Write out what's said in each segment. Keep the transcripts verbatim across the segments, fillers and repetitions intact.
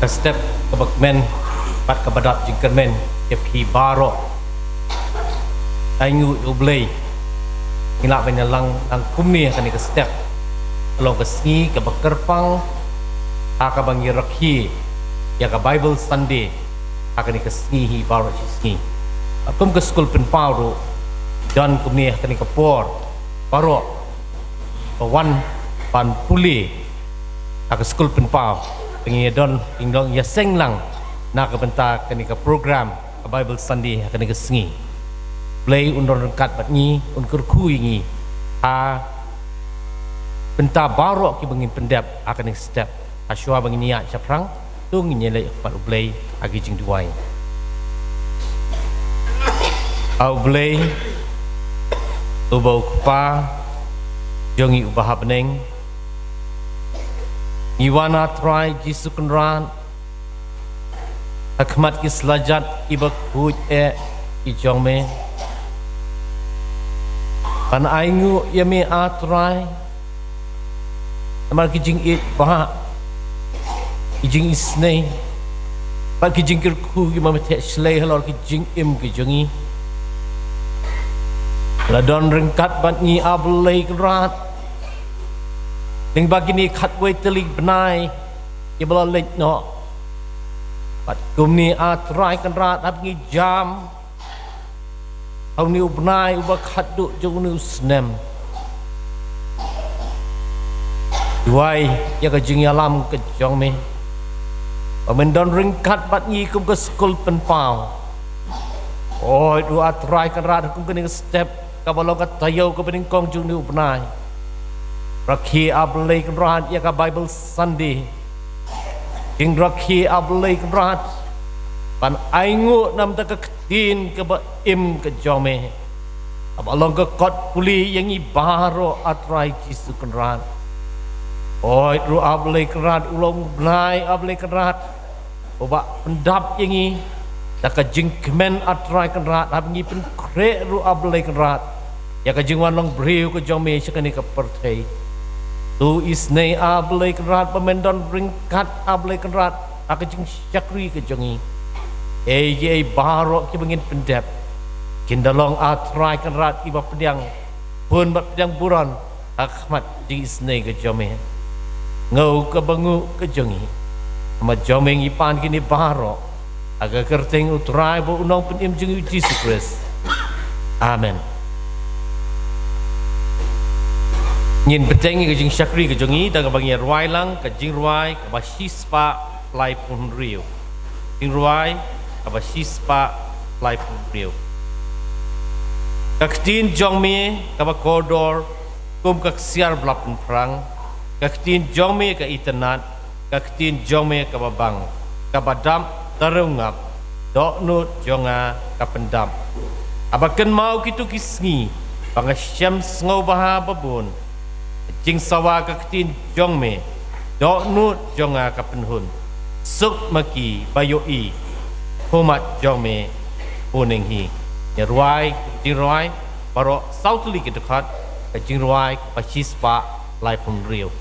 Ka step kaba kmen bad kaba dap jingkyrmen ïa phi baroh. Ai nguh ïa U Blei. Ngi lah ban ïalang lang kumne ha kane ka step. Ka long ka sngi kaba kyrpang ha kaba ngi rakhe ïa ka Bible Sunday ha kane ka sngi hi baroh shi sngi. Kum ka skul pynpaw ruh don kumne ha kane ka por baroh ba wan ban pule ha ka skul pynpaw. Te ngi don, ngi don ïaseng lang na ka bynta kane ka program ka Bible Sunday ha kane ka sngi. Blei un don ryngkat bad ngi, un kyrkhu ïa ngi ha bynta baroh kiba ngin pyndep ha kane ka step. Hashwa ba ngin ïaid shaphrang, to ngin ïaleh ïa ka pat U Blei ha ki jingduwai. A U Blei, uba U Kpa jong ngi uba ha bneng, ngi wan, A Trai Jisu Kynrad, ha khmat ki slajat kiba khuid eh ki jong me, ban ai nguh ïa me, A Trai, namar ki jingïeit ba, ki jingisynei bad ki jingkyrkhu kiba me theh shlei halor ki jingim ki jong ngi. La don ryngkat bad ngi, A Blei Kynrad, lyngba kine khatwei tylli bnai kiba la leit noh. Bad kumne, A Trai Kynrad, haba ngi jam ha une u bnai uba khatduh jong une u snem, duwai ïa ka jingïalam ka jong me, ba men don ryngkat bad ngi kum ka skul pynpaw. Oi, ruh, A Trai Kynrad, kum kane ka step kaba long ka taïew kaba nyngkong jong une u bnai, rakhe, A Blei Kynrad, ïa ka Bible Sunday. Jingrakhe, A Blei Kynrad, ban ai nguh na bynta ka ktien kaba im ka jong me, kaba long ka kot pule ïa ngi baroh, A Trai Jisu Kynrad. Oi, ruh, A Blei Kynrad, u long u bnai, A Blei Kynrad, uba pyndap ïa ngi da ka jingkmen, A Trai Kynrad, haba ngi pynkhreh ruh, A Blei Kynrad, ïa ka jingwan long briew ka jong me sha kane ka pyrthei. To isynei, A Blei Kynrad, ba men don ryngkat, A Blei Kynrad, ha ka jingshakri ka jong ngi. Ei, ei, baroh kiba ngin pyndep, kin da long, A Trai Kynrad, kiba pdiang bun bad pdiang burom ha khmat jingisynei ka jong me. Ngew kaba nguh ka jong ngi. Namar jong me ngi pan kine baroh, ha ka kyrteng U Trai bad U Nongpynim jong ngi, U Jisu Khrist. Amen. Ngin bteng ïa ka jingshakri ka jong ngi da kaba ngi rwai lang ka jingrwai kaba shispah laiphew hynriew. Jingrwai kaba shispah laiphew hynriew. Ka ktien jong me kaba kordor kum ka ksiar ba la pynphrang, ka ktien jong me ka itynnad, ka ktien jong me kaba bang, kaba dap da riewngap, dohnud jong nga ka pyndap. Haba kynmaw kito ki sngi ba nga shem sngewbha ba bun, ka jingsawa ka ktien jong me, dohnud jong nga ka pynhun. Suk ma ki ba ïohi khmat jong me bun hi. Ngi rwai jingrwai baroh saw tylli ki dkhot, ka jingrwai kaba shispah laiphew hynriew.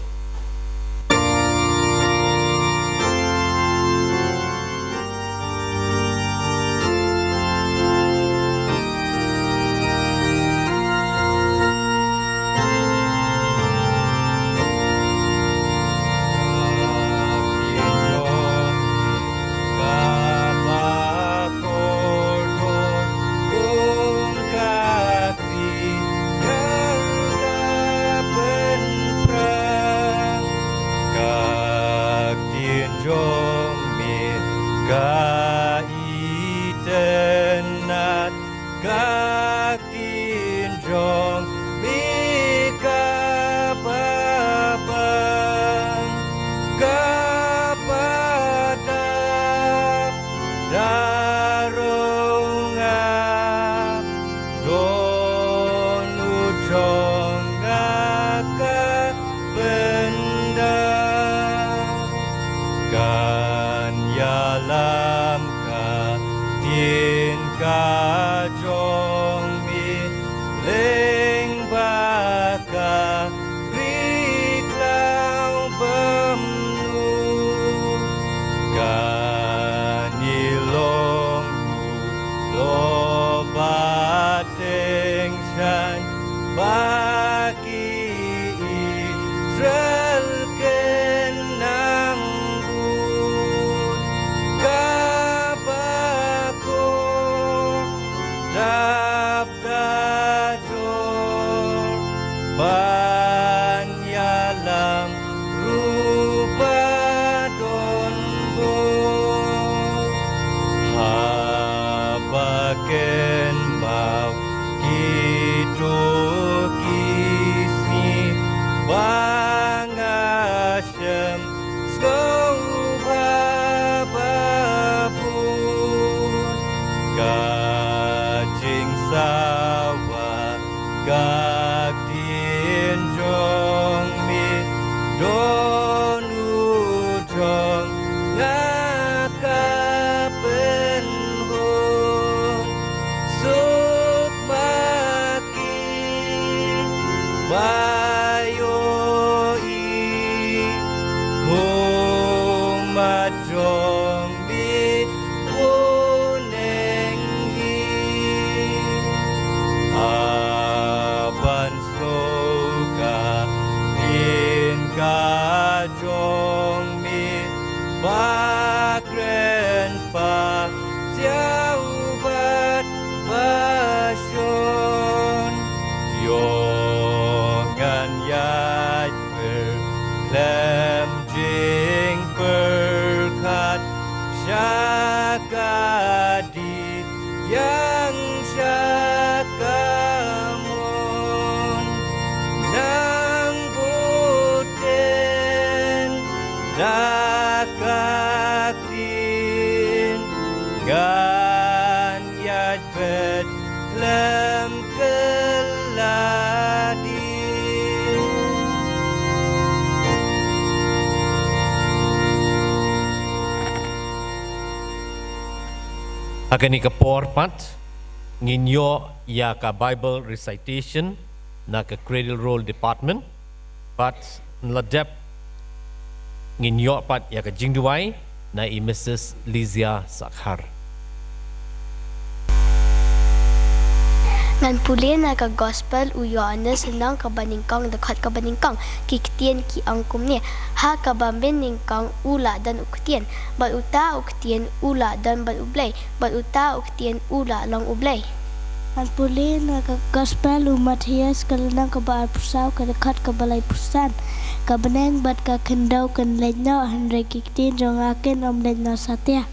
ba ki Israel kin nang bud. Kaba kordor dap da jor ban ïalam ruh ba don bor. Haba kin baw kito ki sngi ba nga shem sngewbha ba bun ka jingsawa ka ktien jong me, don u jong nga ka pynhun. Suk ma ki ba ïohi, kum ma jong me bun eng hi. Aban sngewka ktien ka jong me ba kren ba siaw bad ba shon. Ïoh ngan ïaid pyrkhlem jingpyrkhat sha ka dieng sha ka mon. Nang buten da ka ktien ngan ïaid pyrkhlem kylladi. Ha kane ka por pat ngin ïoh ïa ka Bible recitation na ka Cradle Roll Department. Pat nla dep ngin ïoh pat ïa ka jingduwai na i Mrs Lizia Sakhar. Ngan pule na ka Gospel u Ïoannis lynnong kaba nyngkong dkhot kaba nyngkong. Ki ktien ki ong kumne: Ha kaba mynnyngkong u la don u Ktien, bad uta u Ktien u la don bad u Blei, bad uta u Ktien u la long u Blei. Ngan pule na ka Gospel u Mathaios ka lynnong kaba arphew saw ka dkhot kaba laiphew san. Ka bneng bad ka khyndew kin leit noh, hynrei ki ktien jong nga kin ym leit noh satia.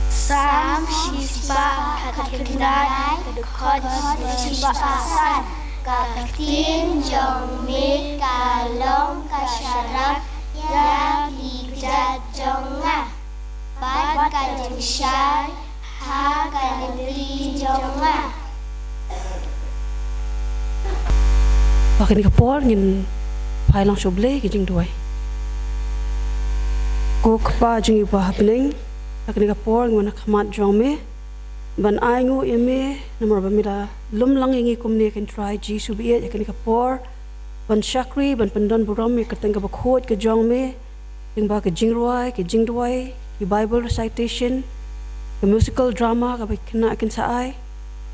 Salm shispah khatkhyndai, dkhot shispah san. Ka ktien jong me ka long ka sharak ïa ki kjat jong nga, bad ka jingshai ha ka lynti jong nga. Ha kane ka por ngin phai lang sha U Blei ka jingduwai. Ko Kpa jong ngi ba ha bneng, ha kane ka por ngi wan ha khmat jong me ban ai nguh ïa me, namar ba me la lum lang ïa ngi kumne, ko Trai Jisu baieit, ha kane ka por ban shakri, ban pyndon burom ïa ka kyrteng kaba khuid ka jong me. Lyngba ka jingrwai, ka jingduwai, ki Bible recitation, ka musical drama kaba ki khynnah kin sa ai,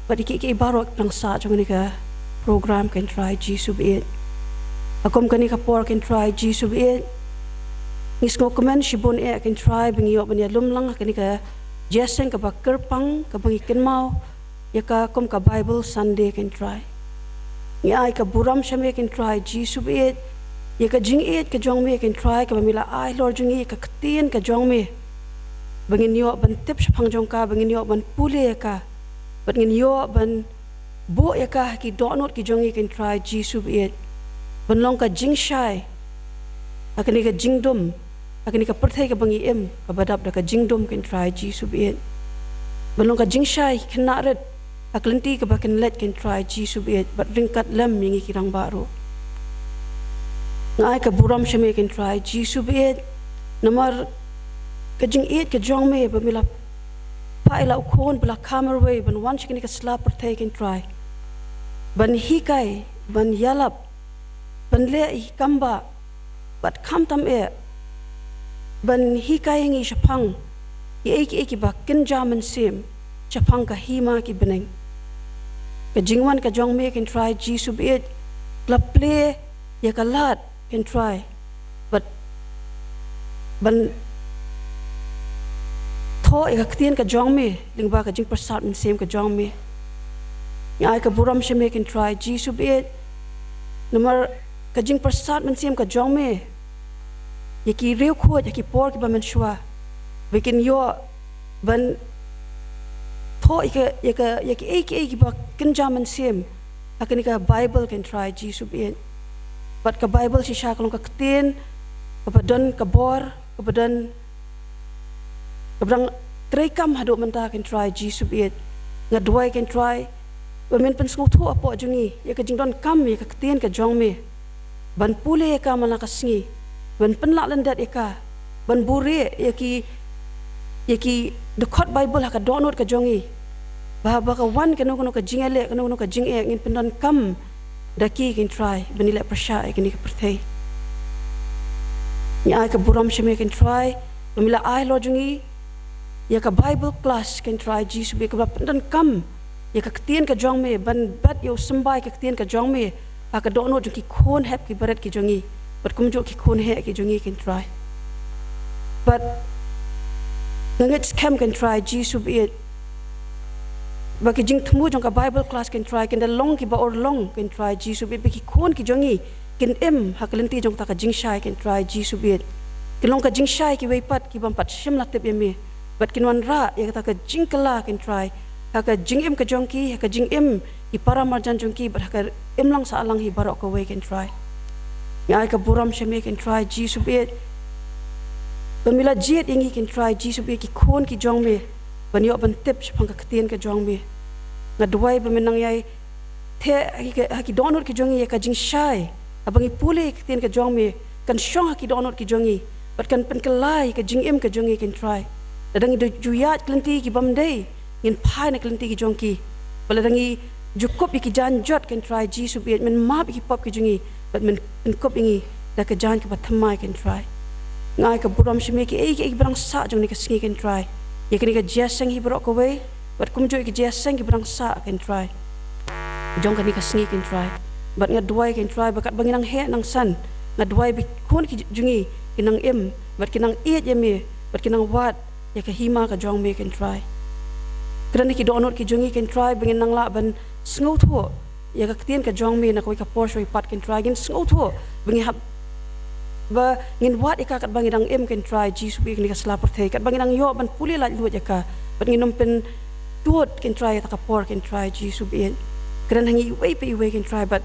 bad ïa kiei kiei baroh ki pynlong sah jong kane ka program, ko Trai Jisu baieit. Ha kum kane ka por, ko Trai Jisu baieit, ngi sngewkmen shibun eh, ko Trai, ba ngi ïoh ban ïalum lang ha kane ka jingïaseng kaba kyrpang kaba ngi kynmaw ïa ka kum ka Bible Sunday, ko Trai. Ngi ai ka burom sha me, ko Trai Jisu baieit, ïa ka jingïeit ka jong me, ko Trai, kaba me la ai halor jong ngi ïa ka ktien ka jong me, ba ngin ïoh ban tip shaphang jong ka, ba ngin ïoh ban pule ïa ka, bad ngin ïoh ban buh ïa ka ha ki dohnud ki jong ngi, ko Trai Jisu baieit, ban long ka jingshai ha kane ka jingdum, ha kane ka pyrthei kaba ngi im, kaba dap da ka jingdum, ko Trai Jisu baieit. Ban long ka jingshai ha ki khynnah rit ha ka lynti kaba kin leit, ko Trai Jisu baieit, bad ryngkat lem ïa ngi ki rangbah ruh. Nga ai ka burom sha me, ko Trai Jisu baieit, namar ka jingïeit ka jong me, ba me la phah ïa la u Khun ba la kha marwei ban wan sha kane ka sla pyrthei, ko Trai, ban hikai, ban ïalap, ban leh ïa ki kam ba, bad khamtam eh ban hikai ïa ngi shaphang kiei kiei kiba kynja mynsiem. shaphang ka hima ki bneng. Ka jingwan ka jong me Kynrad Jisu baieit, ka la plie ïa ka lad Kynrad, bad ban thoh ïa ka ktien ka jong me lyngba ka jingpyrsad mynsiem ka jong me. Nga ai ka burom sha me Kynrad Jisu baieit, namar ka jingpyrsad mynsiem ka jong me ïa ki riewkhuid ha ki por kiba mynshuwa, ba kin ïoh ban thoh ïa ka, ïa ka, ïa kiei kiei kiba kynja mynsiem ha kane ka Baibl Kynrad Jisu baieit. Bad ka Baibl shisha ka long ka ktien kaba don ka bor, kaba don, kaba dang treikam haduh mynta Kynrad Jisu baieit. Nga duwai Kynrad ba men pynsngewthuh hapoh jong ngi ïa ka jingdonkam ïa ka ktien ka jong me, ban pule ïa ka man la ka sngi, ban pynlah lyndet ïa ka, ban buhrieh ïa ki, ïa ki dkhot Baibl ha ka dohnud ka jong ngi, ba haba ka wan kano kano ka jingïaleh, kano kano ka jingeh, ngin pyndonkam da ki Kynrad ban ïaleh pyrshah ïa kane ka pyrthei. Nga ai ka burom sha me Kynrad ba me la ai halor jong ngi ïa ka Bible class Kynrad Jisu baieit, kaba pyndonkam ïa ka ktien ka jong me, ban bat ïa u symbai ka ktien ka jong me ha ka dohnud jong ki khun hep ki barit ki jong ngi, bad kumjuh ki khun heh ki jong ngi Kynrad. Bad nga ngeit skhem Kynrad Jisu baieit, ba ki jingthmu jong ka Bible class Kynrad kin da long kiba urlong Kynrad Jisu baieit, ba ki khun ki jong ngi kin im ha ka lynti jong kata ka jingshai Kynrad Jisu baieit. Kin long ka jingshai kiwei pat ki bym pat shym la tip ïa me, bad kin wanrah ïa kata ka jingkylla Kynrad ha ka jingim ka jong ki, ha ka jingim ki para marjan jong ki, bad ha ka imlang sahlang hi baroh kawei Kynrad. Nga ai ka burom sha me Kynrad Jisu baieit, ba me la jied ïa ngi Kynrad Jisu baieit, ki khun ki jong me, ban ïoh ban tip shaphang ka ktien ka jong me. Nga duwai ba men nang ïai theh ha ki, ha ki dohnud ki jong ngi ïa ka jingshai, haba ngi pule ïa ka ktien ka jong me, kan shong ha ki dohnud ki jong ngi, bad kan pynkylla ïa ka jingim ka jong ngi Kynrad. Lada ngi ju ïaid ka lynti ki bym dei, ngin phai na ka lynti ki jong ki. Bad lada ngi ju kup ïa ki jaiñ jot Kynrad Jisu baieit, men map ïa ki pop ki jong ngi, bad men pynkup ïa ngi da ka jaiñ kaba thymmai Kynrad. Nga ai ka burom sha me kiei kiei kiba dang sah jong kane ka sngi Kynrad, ïa kane ka jingïaseng hi baroh kawei, bad kumjuh ïa ka jingïaseng kiba dang sah Kynrad jong kane ka sngi Kynrad. Bad nga duwai Kynrad ba katba ngi nang heh nang san, nga duwai ba ki khun ki jong ngi kin nang im, bad kin nang ïeit ïa me, bad kin nang wad ïa ka hima ka jong me Kynrad. Kren ha ki dohnud ki jong ngi Kynrad ba ngin nang lah ban sngewthuh ïa ka ktien ka jong me na kawei ka por sha kawei pat Kynrad, ngin sngewthuh ba ngi hap, ba ngin wad ïa ka katba ngi dang im Kynrad Jisu baieit ha kane ka sla pyrthei, katba ngi dang ïoh ban pule laitluid ïa ka, bad ngin ym pyntud Kynrad ïa kata ka por Kynrad Jisu baieit. Kren ha ngi iwei pa iwei Kynrad, bad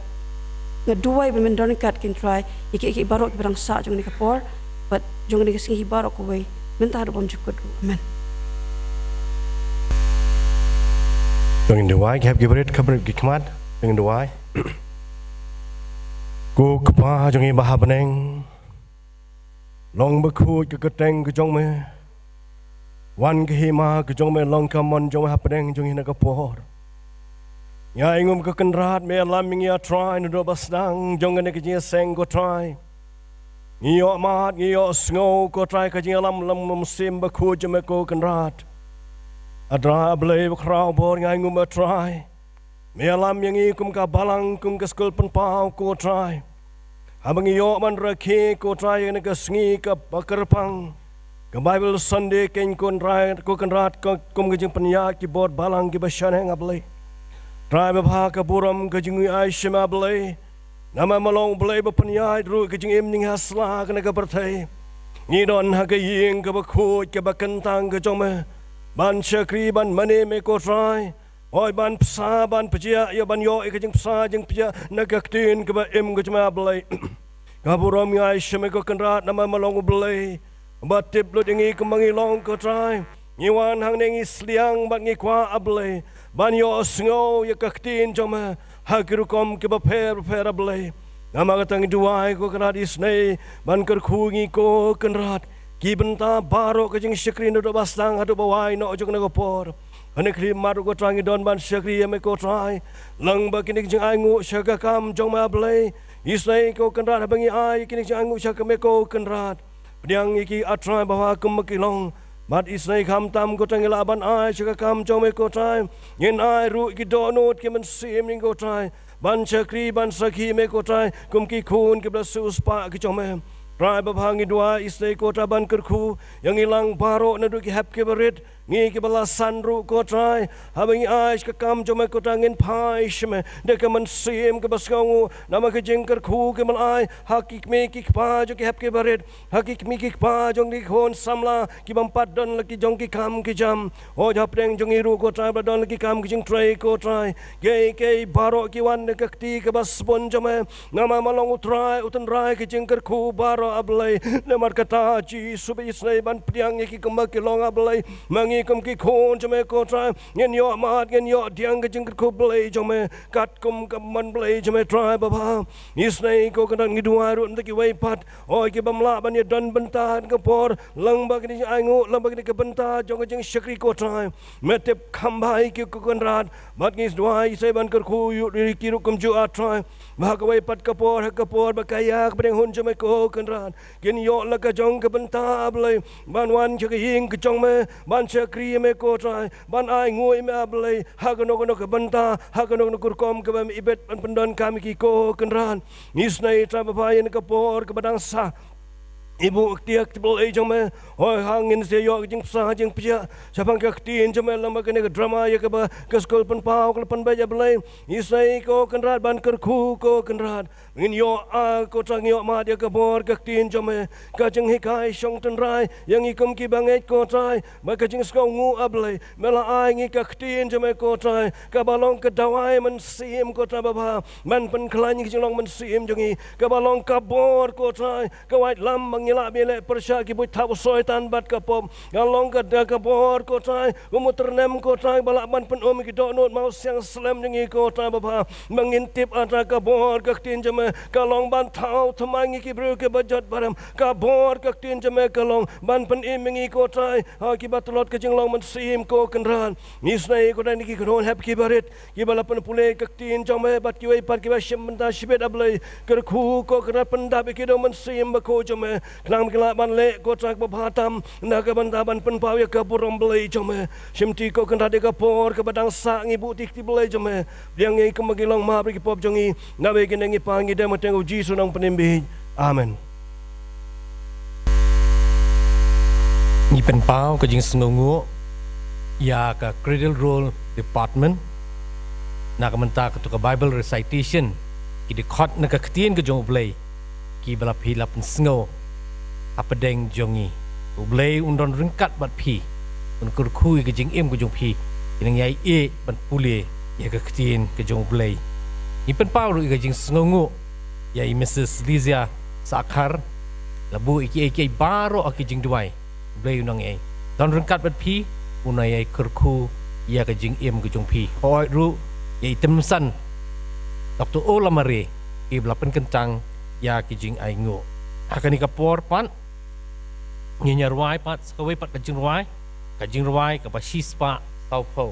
nga duwai ba men don ryngkat Kynrad ïa kiei kiei baroh kiba dang sah jong kane ka por, bad jong kane ka sngi hi baroh kawei, mynta haduh bymjukut ruh. Amen. To ngin duwai, ki hep ki barit, ki barit ki khmat, to ngin duwai. Ko Kpa jong ngi ba ha bneng, long bakhuid ka kyrteng ka jong me. Wan ka hima ka jong me, long ka mon jong me ha bneng jong ngi ha kane ka por. Ngi ainguh ko Kynrad, me ïalam ïa ngi, ah Trai, naduh ba sdang jong kane ka jingïaseng ko Trai. Ngi ïohmad, ngi ïohsngew ko Trai ka jingïalam lang mynsiem bakhuid jong me ko Kynrad. Ah Trai, ah Blei bakhraw bor, ngi ainguh, ah Trai, me ïalam ïa ngi kum ka balang, kum ka skul pynpaw ko Trai. Haba ngi ïoh ban rakhe ko Trai ïa kane ka sngi kaba kyrpang, ka Bible Sunday, keiñ ko Trai, ko Kynrad, ka kum ka jingpynïaid ki bor balang kiba shaniah, ah Blei. Trai babha, ka burom ka jong ngi ngi ai sha me, ah Blei. Namar me long Blei ba pynïaid ruh ka jingim jong ngi ha sla kane ka pyrthei. Ngi don ha ka ïing kaba khuid kaba kyntang ka jong me, ban shakri, ban mane me ko Trai. Hooid, ban bsa, ban pjah, ïa ban ïoh ïa ka jingbsa jingpjah na ka ktien kaba im ka jong me, ah Blei. Ka burom ngi ai sha me ko Kynrad, namar me long U Blei ba tip lut ïa ngi kumba ngi long ko Trai. Ngi wan hangne ngi sliang bad ngi kwah, ah Blei, ban ïohsngew ïa ka ktien jong me ha ki rukom kiba pher bapher, ah Blei. Namar kata ngi duwai ko Kynrad, isynei ban kyrkhu ïa ngi ko Kynrad, ki bynta baroh ka jingshakri naduh ba sdang haduh ba wai noh jong kane ka por. Ha kane ka khyllipmat ruh ko Trai ngi don ban shakri ïa me ko Trai, lyngba kine ki jingainguh sha ka kam jong me, ah Blei. Isynei ko Kynrad, haba ngi ai kine ki jingainguh sha ka me ko Kynrad, pdiang ïa ki, ah Trai, ba ha kumba ki long, Bad isynei khamtam ko Trai ngi lah ban ai sha ka kam jong me ko Trai. Ngin ai ruh ki dohnud ki mynsiem jong ngi ko Trai. Ban shakri, ban sakhi me ko Trai. Kum ki khun ki ba la siewspah ki jong me. Trai babha ngi duwai isynei ko Trai ban kyrkhu ïa ngi lang baroh naduh ki hep ki barit. Ngi ki ba la san ruh ko Trai. Haba ngi ai sha ka kam jong me ko Trai ngin phai sha me da ka mynsiem ka ba sngewnguh. Namar ka jingkyrkhu ka ba la ai ha ki kmie ki kpa jong ki hep ki barit. Ha ki kmie ki kpa jong ki khun samla ki bym pat don la ki jong ki kam ki jam. Hooid hapdeng jong ngi ruh ko Trai ba don la ki kam ki jingtrei ko Trai. Kiei kiei baroh ki wan na ka kti ka ba sbun jong me. Namar me long u Trai u tynrai ka jingkyrkhu baroh A Blei. Namar kata Jisu ba isynei ban pdiang ïa ki kumba ki long A Blei. Ma ngi kum ki khun jong me ko Trai. Ngin ïoh mad ngin ïoh pdiang ka jingkyrkhu Blei jong me. Katkum ka mon Blei jong me Trai babha. Isynei ko Kynrad ngi duwai ruh na kiwei pat. Hooid ki bym lah ban ïadon bynta ha kane ka por. Lyngba kane ka jingainguh, lyngba kane ka bynta jong ka jingshakri ko Trai. Me tip kham bha ïa ki ko Kynrad. Bad ngi duwai isynei ban kyrkhu ïa ki ruh kumjuh ah Trai. Ba ha kawei pat ka por, ha ka por ba ka ïa ka pdeng hun jong me ko Kynrad. Kin ïoh la ka jong ka bynta A Blei. Ban wan sha ka ïing ka jong me. Ban shakri ïa me ko Trai. Ban ainguh ïa me A Blei. Ha kano kano ka bynta. Ha kano kano ka rukom ka ba me ibit ban pyndonkam ïa ki ko Kynrad. Isynei Trai babha ïa kane ka por ka ba dang sah. Ibu tiak tiak Blei jong me. Hooid hangin sa ïoh ka jingpynsah jingpynshiah. Shaphang ka ktien jong me lyngba kane ka drama ïa ka ba ka skul pynpaw ka la pynbeit A Blei. Isynei ko Kynrad ban kyrkhu ko Kynrad. Ngin ïoh ah ko Trai ngin ïoh mad ïa ka bor ka ktien jong me. Ka jinghikai shong tynrai ïa ngi kum ki bangeit ko Trai. Ba ka jingsngewnguh A Blei. Me la ai ngi ka ktien jong me ko Trai. Ka ba long ka dawai mynsiem ko Trai babha. Ban pynkhlaiñ ïa ka jinglong mynsiem jong ngi. Ka ba long ka bor ko Trai. Ka waitlam ba ngi lah ban leh pyrshah ki buit thap u Soitan bad ka pop. Ka long ka da ka bor ko Trai. Ba mut tyrnem ko Trai ba lah ban pynum ki dohnud mawsiang slem jong ngi ko Trai babha. Ba ngin tip ah Trai ka bor ka ktien jong me. Ka long ban thaw thymmai ïa ki briew ki ba jot barim. Ka bor ka ktien jong me ka long ban pynim ïa ngi ko Trai. Ha ki ba tlot ka jinglong mynsiem ko Kynrad. Isynei ko Trai na ki kynhun hep ki barit. Ki ba la pynpule ka ktien jong me bad kiwei pat ki ba shim bynta shibit A Blei. Kyrkhu ko Kynrad pyndap ïa ki da u Mynsiem Bakhuid jong me. Khnang ba ki lah ban leh ko Trai ba bha tam. Na ka bynta ban pynpaw ïa ka burom Blei jong me. Shimti ko Kynrad ïa ka por ka ba dang sah ngi buh ti kti Blei jong me. Pdiang ïa ngi kumba ngi long map ïa ki pop jong ngi. Naba ïa kine ngi pan ngi dem ha kyrteng u Jisu Nongpynim bieit. Amen. Ngi pynpaw ka jingsngewnguh ïa ka Cradle Roll Department na ka bynta kato ka Bible recitation, ki dkhot na ka ktien ka jong U Blei, ki ba la phi la pynsngew hapdeng jong ngi. U Blei un don ryngkat bad phi, un kyrkhu ïa ka jingim ka jong phi, phin nang ïai ïeit ban pule ïa ka ktien ka jong U Blei. Ngi pynpaw ruh ïa ka jingsngewnguh ïa i Mrs Lizia Sakhar, la buh ïa kiei kiei baroh ha ki jingduwai. U Blei un nang ïai don ryngkat bad phi, un nang ïai kyrkhu ïa ka jingim ka jong phi. Hooid ruh ïa i Tymmen San, Doctor O Lamare, ki ba la pynkyntang ïa ki jingainguh. Ha kane ka por pat ngin ïa rwai pat sa kawei pat ka jingrwai, ka jingrwai ka ba shispah sawphew.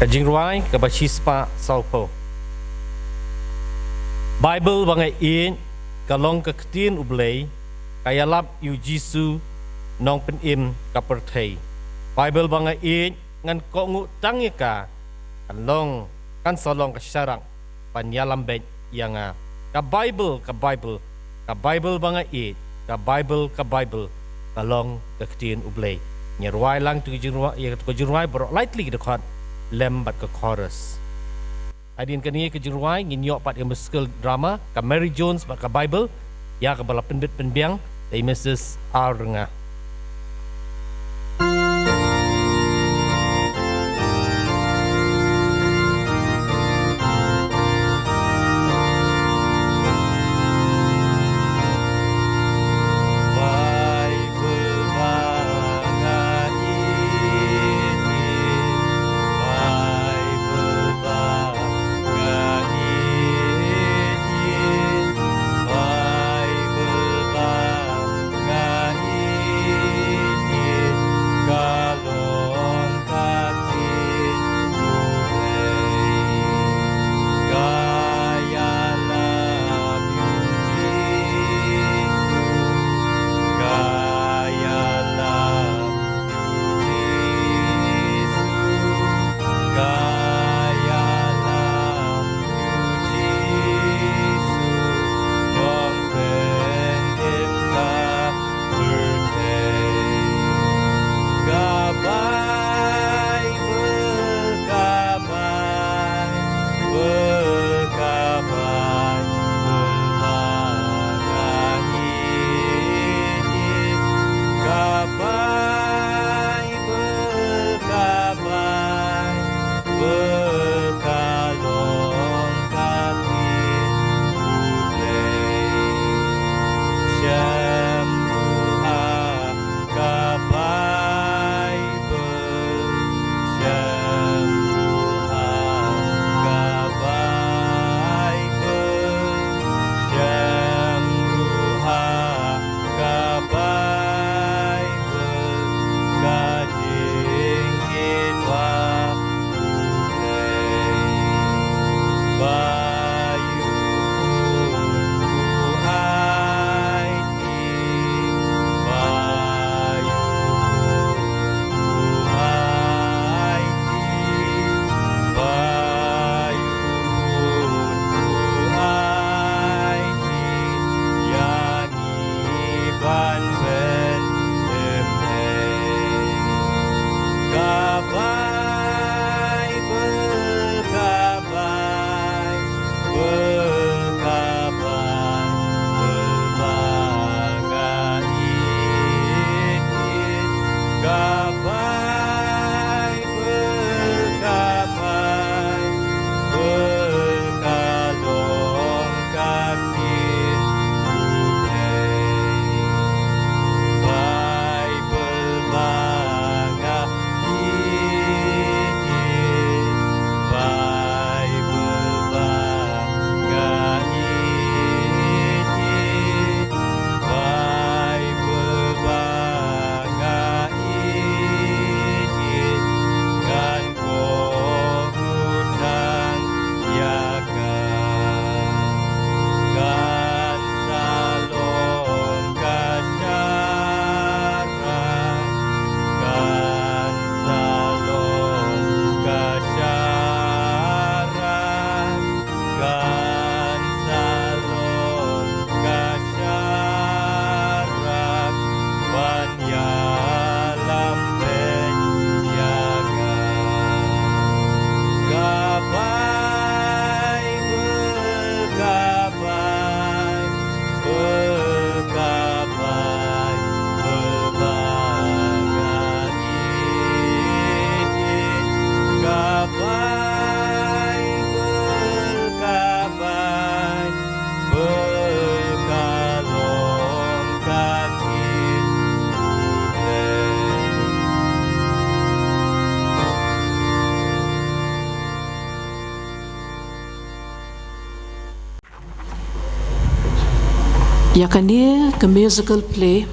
Ka jingrwai ka ba shispah sawphew. Baibl ba nga ïeit ka long ka ktien U Blei, ka ïalap ïa u Jisu Nongpynim ka pyrthei. Baibl ba nga ïeit ngan kohnguh tang ïa ka, kan long, kan sa long ka sharak ban ïalam beit ïa nga. Ka Baibl, ka Baibl, ka Baibl ba nga ïeit, ka Baibl, ka Baibl, ka long ka ktien U Blei. Ngi rwai lang tu ka jingrwai, ïa ka jingrwai baroh lai tylli ki dkhot lem bad ka chorus. Hadien kane ka jingrwai ngin ïoh pat ïa ka musical drama ka Mary Jones bad ka Baibl, ïa ka ba la pynbit pynbiang da i Mrs R Rngah. Ïa kane ka musical play,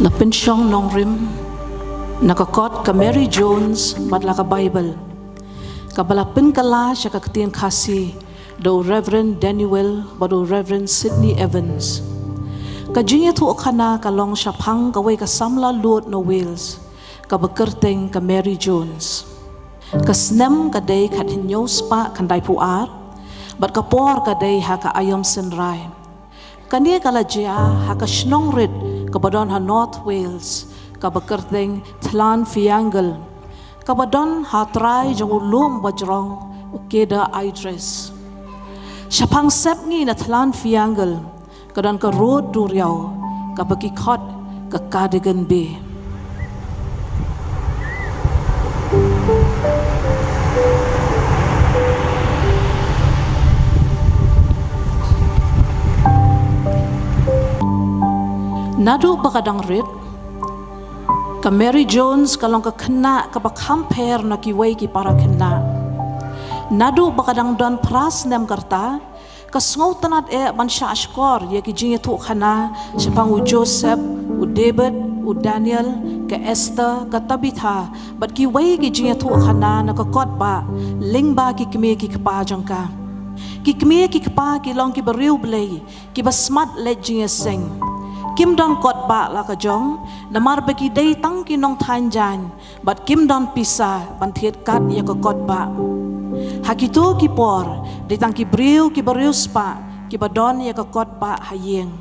la pynshong nongrim na ka kot ka Mary Jones bad la ka Bible, kaba la pynkylla sha ka ktien Khasi da u Reverend Daniel bad u Reverend Sidney Evans. Ka jingïathuhkhana ka long shaphang kawei ka samla lud na Wales, kaba kyrteng ka Mary Jones. Ka snem ka dei khathynñiew spah khyndaiphew ar, bad ka por ka dei ha ka aïom synrai. Kane ka la jia ha ka shnong rit kaba don ha North Wales, kaba kyrteng Llanfihangel, kaba don ha trai jong u lum bajrong u Cedar Idris. Shaphang sepngi na Llanfihangel, ka don ka rud duriaw, kaba ki khot ka Cardigan Bay. Naduh ba ka dang rit, ka Mary Jones ka long ka khynnah kaba kham pher na kiwei ki para khynnah. Naduh ba ka dang don phra snem ka rta, ka sngewtynnad eh ban shahshkor ïa ki jingïathuhkhana shaphang u Joseph, u David, u Daniel, ka Esther, ka Tabitha, bad kiwei ki jingïathuhkhana na ka kot bah lyngba ki kmie ki kpa jong ka. Ki kmie ki kpa ki long ki briew Blei, kiba smat leit jingïaseng. Kim don kot bah la ka jong, namar ba ki dei tang ki nongthaiñ jaiñ, bad kim don pisa ban thied kat ïa ka kot bah. Ha kito ki por, dei tang ki briew kiba riewspah kiba don ïa ka kot bah ha ïing.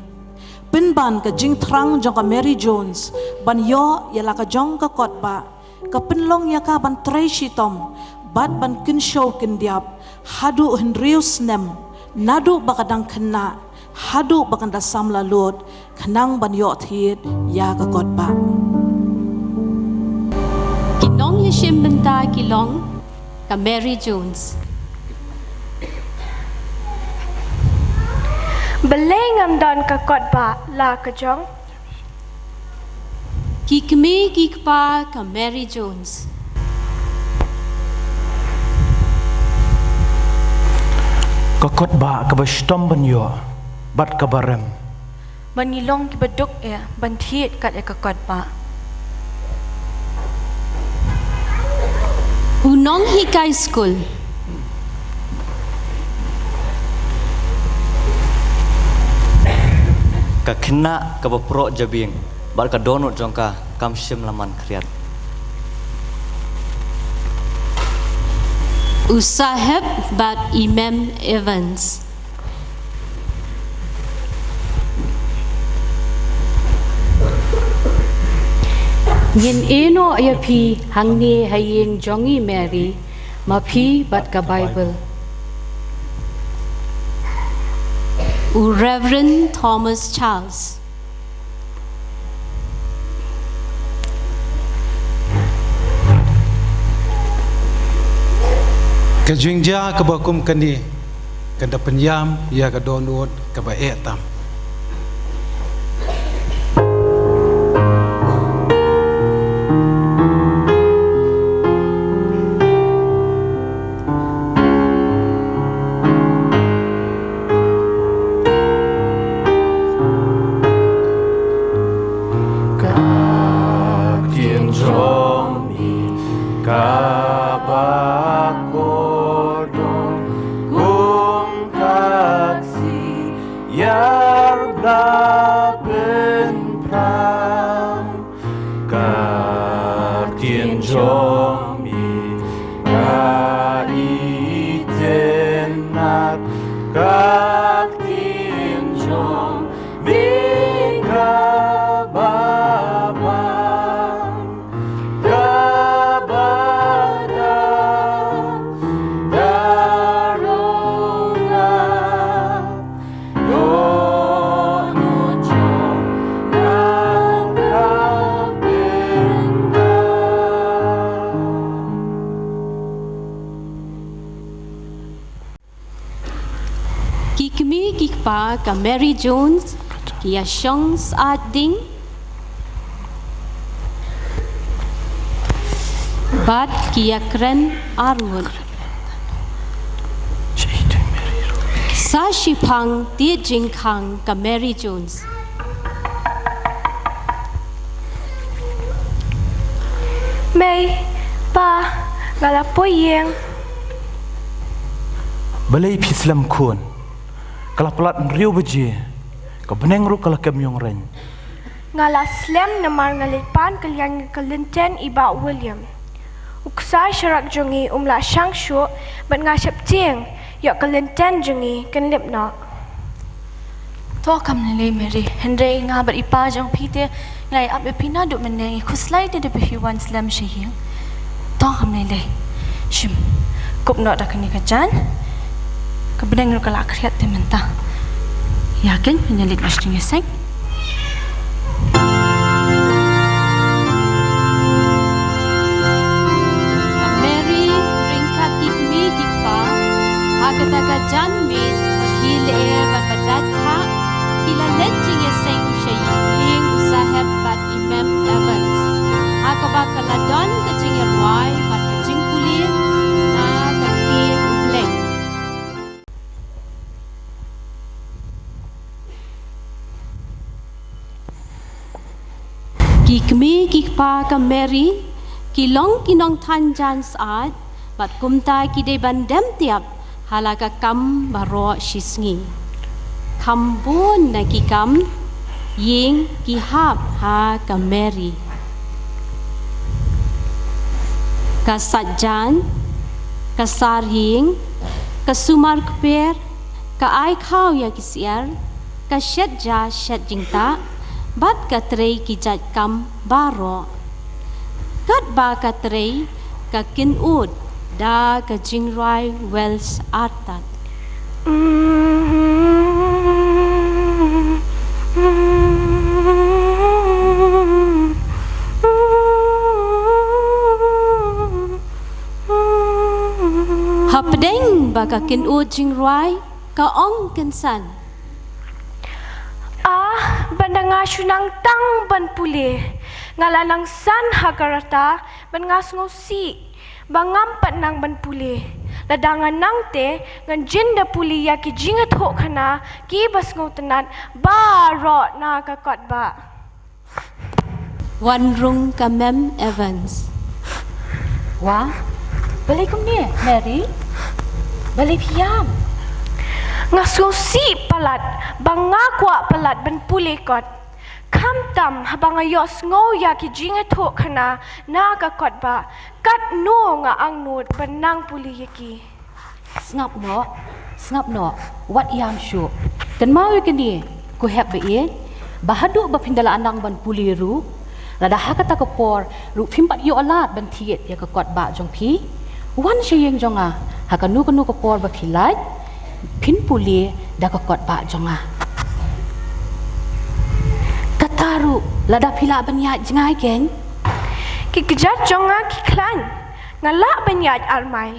Pynban ka jingthrang jong ka Mary Jones ban ïoh ïa la ka jong ka kot bah, ka pynlong ïa ka ban trei shitom bad ban kynshew kyndiap haduh hynriew snem, naduh ba ka dang khynnah haduh ba kan da samla lud, khnang ban ïoh thied ïa ka kot bah. Ki nongïashim bynta ki long ka Mary Jones. Balei ngam don ka kot bah la ka jong? Ki kmie ki kpa ka Mary Jones. Ka kot bah kaba shitom ban ïoh bad kaba rem. Ba ngi long kiba duk eh ban thied kat ïa ka kot bah. U nonghikai skul. Ka khynnah kaba proh jabieng bad ka dohnud jong ka kam shym la man khriat. U Saheb bad i Mem Evans. Ngin ïehnoh ïa phi hangne ha ïing jong i Mary, ma phi bad ka Bible. U Reverend Thomas Charles. Ka jingjia kaba kum kane kan da pynïam ïa ka dohnud kaba eh tam. Ka ktien jong me kaba kordor kum ka ksiar ba pynpham. Ka ktien jong me ka itynnad, ka ktien jong me kaba bang, kaba da, da rung nga. Ki kmie ki kpa ka Mary Jones ki ïa shong sat ding bad ki ïa kren arngut. Sa shiphang tied jingkhang ka Mary Jones. Mei, pa, nga la poi ïing. Balei phi slem khun? Ka la palat hynriew baje. Ka bneng ruh ka la kem ïong reng. Nga la slem namar nga leit pan kylliang ïa ka lynten i Bah William. U ksai sharak jong ngi um lah shang shuh, bad nga sheptieng ïoh ka lynten jong ngi kan lip noh. To kam lei lei Mary, hynrei nga bad i pa jong phi te ngi la ïa ap ïa phi naduh mynne, ngi khuslai te da phi wan slem sha ïing. To kam lei lei. Shim. Kup noh da kane ka jaiñ. Ka bneng ruh ka la khriat te mynta. Ïa kein, ngin ïa leit noh sha jingïaseng. Ka Mary ryngkat ki kmie ki kpa ha kata ka janmiet ba khie lyer bad ba dait khah, ki la leit jingïaseng sha ïing u Saheb bad i Mem Evans, ha kaba ka la don ka jingïarwai bad ka jingpule na ka ktien U Blei. Ki kmie ki kpa ka Mary ki long ki nongthaiñ jaiñ syaid, bad kumta ki dei ban dem tiap ha la ka kam baroh shisngi. Kham bun na ki kam ïing ki hap ha ka Mary. Ka sait jaiñ, ka sar ïing, ka sumar kper, ka ai khaw ïa ki syiar, ka shet ja shet jingtah, bad ka trei ki jait kam baroh. Katba ka trei, ka kynud da ka jingrwai Welsh artat. Hapdeng ba ka kynud jingrwai, ka ong kynsan. Ah, ban da nga shu nang tang ban pule. Nga la nang san ha ka rta, ban nga sngewsih ba ngam pat nang ban pule. Lada nga nang te, ngan jin da pule ïa ki jingïathuhkhana kiba sngewtynnat baroh na ka kot ba. Wan rung ka Mem Evans. Wa, balei kumne, Mary? Balei phi ïam? Nga sngewsih palat ba nga kwah palat ban pule kot. Khamtam haba nga ïohsngew ïa ki jingïathuhkhana na ka kot ba, katno nga angnud ban nang pule ïa ki. Sngap noh, sngap noh, wat ïam shuh. Kynmaw ïa kane, ko hep ba ïeit, ba haduh ba phin da la nang ban pule ruh, lada ha kata ka por ruh phim pat ïoh lad ban thied ïa ka kot ba jong phi, wan sha ïing jong nga ha kano kano ka por ba phi lait, phin pule da ka kot ba jong nga. Kata ruh lada phi lah ban ïaid jngai kein. Ki kjat jong nga ki khlaiñ, nga lah ban ïaid armai.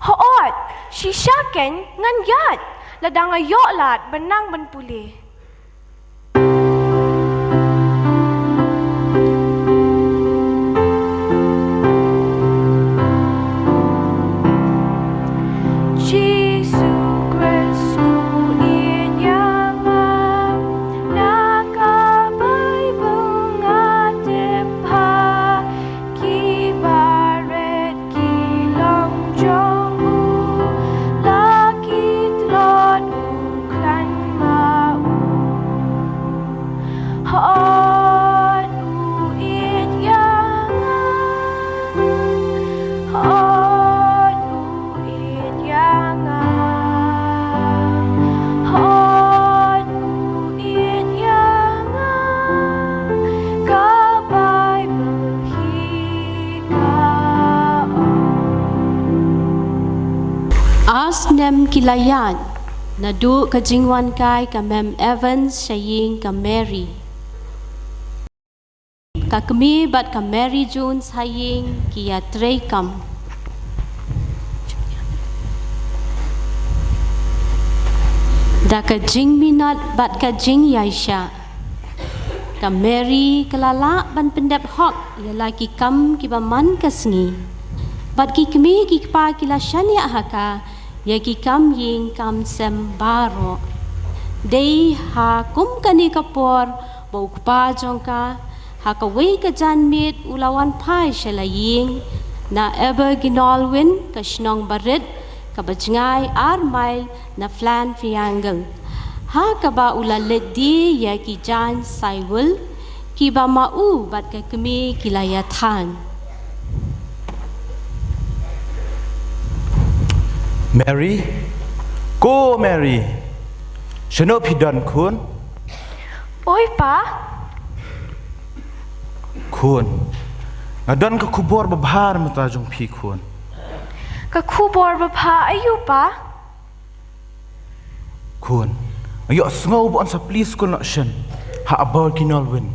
Hooid, shisha kein ngan ïaid, lada nga ïoh lad ban nang ban pule. Jisu Khrist u ïeit ïa nga, na ka Baibl nga tip ba ki barit ki long jong u, la ki tlot u khlaiñ ma u. Hooid u ïeit ïa nga, hooid u ïeit ïa nga, hooid u ïeit ïa nga, ka Baibl hi ka ong. Ar snem ki la ïaid, naduh ka jingwan kai ka Mem Evans sha ïing ka Mary. Ka kmie bad ka Mary Jones ha ïing ki ïatrei kam. Da ka jingminot bad ka jingïaishah, ka Mary ka la lah ban pyndep hok ïa la ki kam kiba man ka sngi. Bad ki kmie ki kpa ki la shaniah ha ka, ïa ki kam ïing kam sem baroh. Dei ha kum kane ka por ba u kpa jong ka ha kawei ka janmiet u la wan phai sha la ïing na Abergynolwyn, ka shnong barit kaba jngai ar mail na Flan Triangle, ha kaba u la leit die ïa ki jaiñ saiwul kiba ma u bad ka kmie ki la ïathan. Mary, ko Mary, shano phi don khun? Oi pa. Khun, nga don ka khubor babha mynta jong phi khun. Ka khubor babha aïu pa? Khun, nga ïohsngew ba yn sa plie skul noh shen ha Abergynolwyn.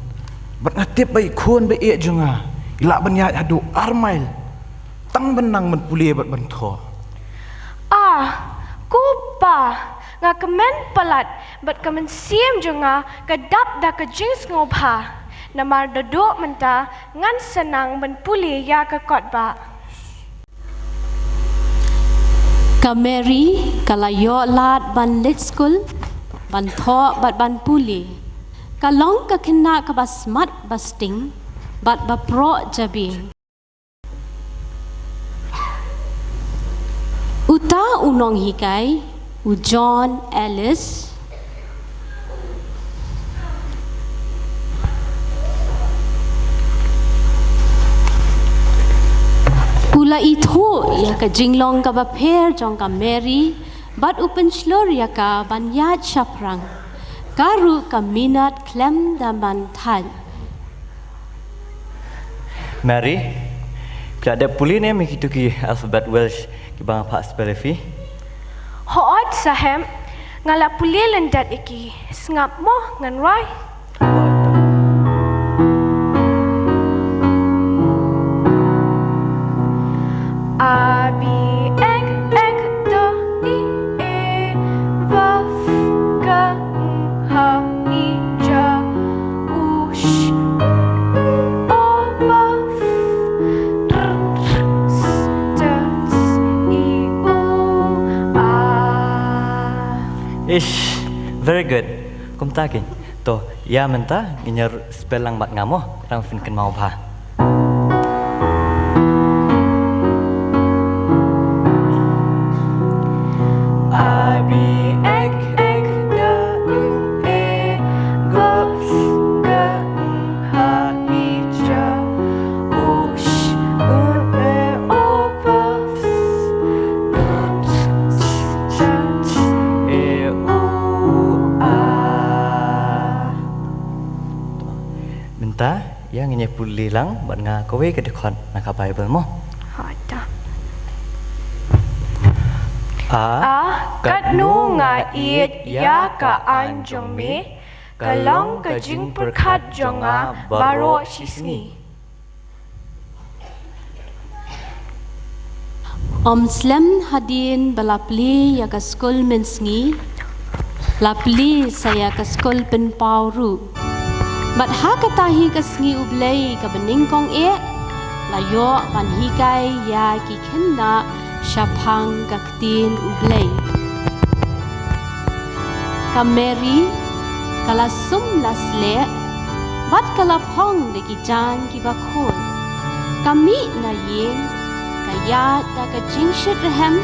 Bad nga tip ba i khun ba ïeit jong nga i lah ban ïaid haduh ar mail tang ban nang ban pule bad ban thoh. Ah, ko pa, nga kmen palat bad ka mynsiem jong nga ka dap da ka jingsngewbha. Namar naduh mynta ngan sa nang ban pule ïa ka kot ba. Ka Mary ka la ïoh lad ban leit skul, ban thoh bad ban pule. Ka long ka khynnah kaba smat ba sting bad ba proh jabieng. Uta u nonghikai, u John Ellis, u la ithuh ïa ka jinglong kaba pher jong ka Mary bad u pynshlur ïa ka ban ïaid shaphrang. Ka ruh ka minot khlem da ban thait. Mary, phi la dep pule ne em ïa kito ki alphabet Welsh kiba nga phah spell ïa phi? Hooid saheb, nga la pule lyndet ïa ki. Sngap mo ngan rwai. A, B, X, X, D, E, F, G, H, I, J, U, Sh, U, O, P, F, R, S, T, S, I, U, A. Ish, very good. Kumta keiñ. To, ïa mynta ngin ïa spell lang bad nga mo, tang phin kynmaw bha. A, B, X, X, D, U, E, F, G, H, I, J, U, Sh, U, E, O, P, F, G, H, I, J, U, A. Mynta, ïa ngin ïa pule lang bad nga kawei ka dkhot na ka Baibl mo. Hooid. A, A, katno nga ïeit ïa ka aiñ jong me, ka long ka jingpyrkhat jong nga baroh shi sngi. Ym slem hadien ba la plie ïa ka skul mynsngi, la plie sa ïa ka skul pynpaw ruh. Bad ha kata hi ka sngi U Blei kaba nyngkong eh, la ïoh ban hikai ïa ki khynnah shaphang ka ktien U Blei. Ka Mary ka la sum la sleh bad ka la phong da ki jaiñ kiba khuid. Ka mih na ïing, ka ïaid da ka jingshitrhem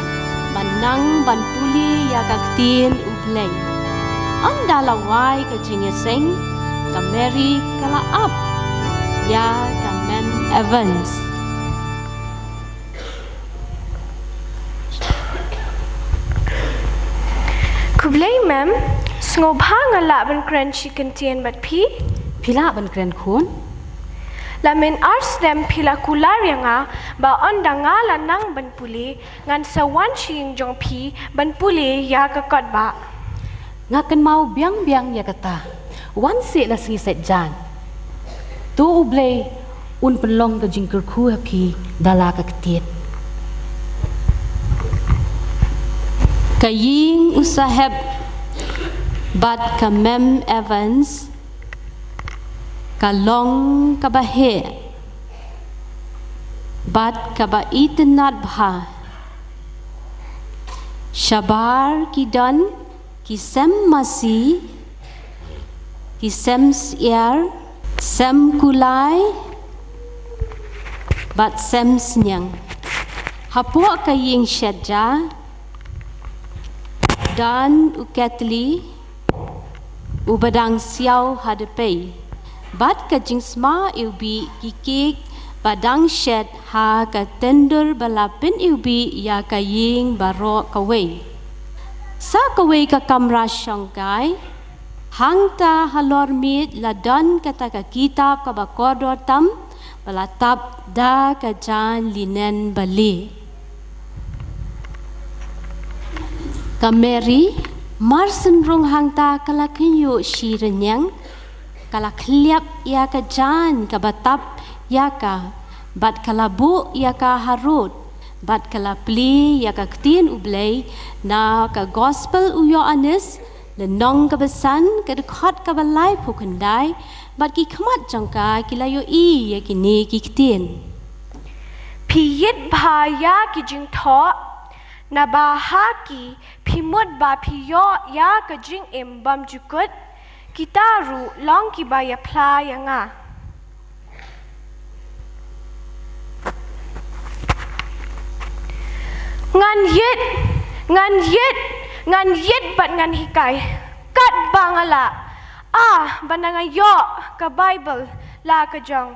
ban nang ban pule ïa ka ktien U Blei. Ynda la wai ka jingïaseng, ka Mary ka la ap ïa ka Mem Evans. Khublei Mem, sngewbha nga lah ban kren shi kyntien bad phi? Phi lah ban kren khun. La mynta ar snem phi la kular ïa nga ba ynda nga la nang ban pule ngan sa wan sha ïing jong phi ban pule ïa ka kot ba. Nga kynmaw biang biang ïa kata. Wan seh la sngi Saitjaiñ. To U Blei un pynlong ka jingkyrkhu ha phi da la ka ktien. Ka ïing u Saheb bad ka Mem Evans ka long kaba heh bad kaba itynnad bha. Shabar ki don ki sem masi, ki sem syiar, sem kulai, bad sem sniang. Hapoh ka ïing shet ja, don u ketli, u ba dang siaw ha dpei. Bad ka jingsma iwbih ki kek ba dang shet ha ka tendur ba la pyniwbih ïa ka ïing baroh kawei. Sa kawei ka kamra shongkai, hangta halor miej la don kata ka kitab kaba kordor tam, ba la tap da ka jaiñ linen ba lieh. Ka Mary, mar synrung hangta ka la kynjoh shi rynïeng, ka la khliap ïa ka jaiñ kaba tap ïa ka, bad ka la buh ïa ka harud, bad ka la plie ïa ka ktien U Blei na ka gospel u Ïoannis, lynnong kaba san, ka dkhot kaba laiphew khyndai, bad ki khmat jong ka ki la ïohi ïa kine ki ktien. Phi ïit bha ïa ki jingthoh, naba ha ki phi mut ba phi ïoh ïa ka jingim bymjukut, kita ruh long kiba ïaphla ïa nga. Ngan ïit, ngan ïit, ngan ïit bad ngan hikai. Katba nga lah, ah, ba nga ïoh ka Baibl la ka jong.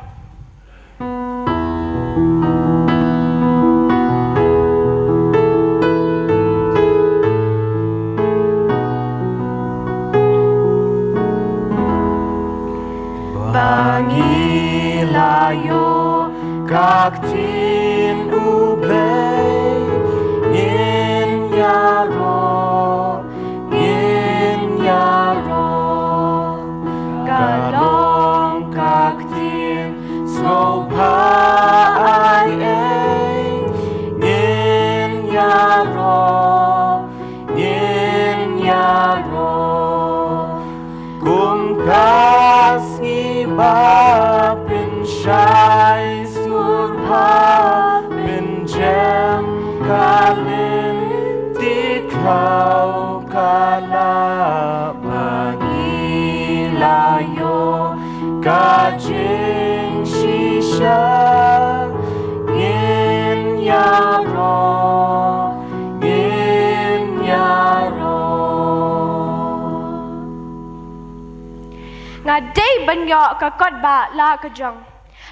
Ba ngi la ïoh ka ktien U Blei, ngin ïaroh, ngin ïaroh. Ka long ka ktien sngewbha ai ei, ngin ïaroh, ngin ïaroh. Kum ka sngi ba pynshai sur bha, pynjem ka lynti khlaw ka lah, ba ngi la ïoh ka jingshisha, ngin ïaroh, ngin ïaroh. Nga dei ban ïoh ka kot ba la ka jong.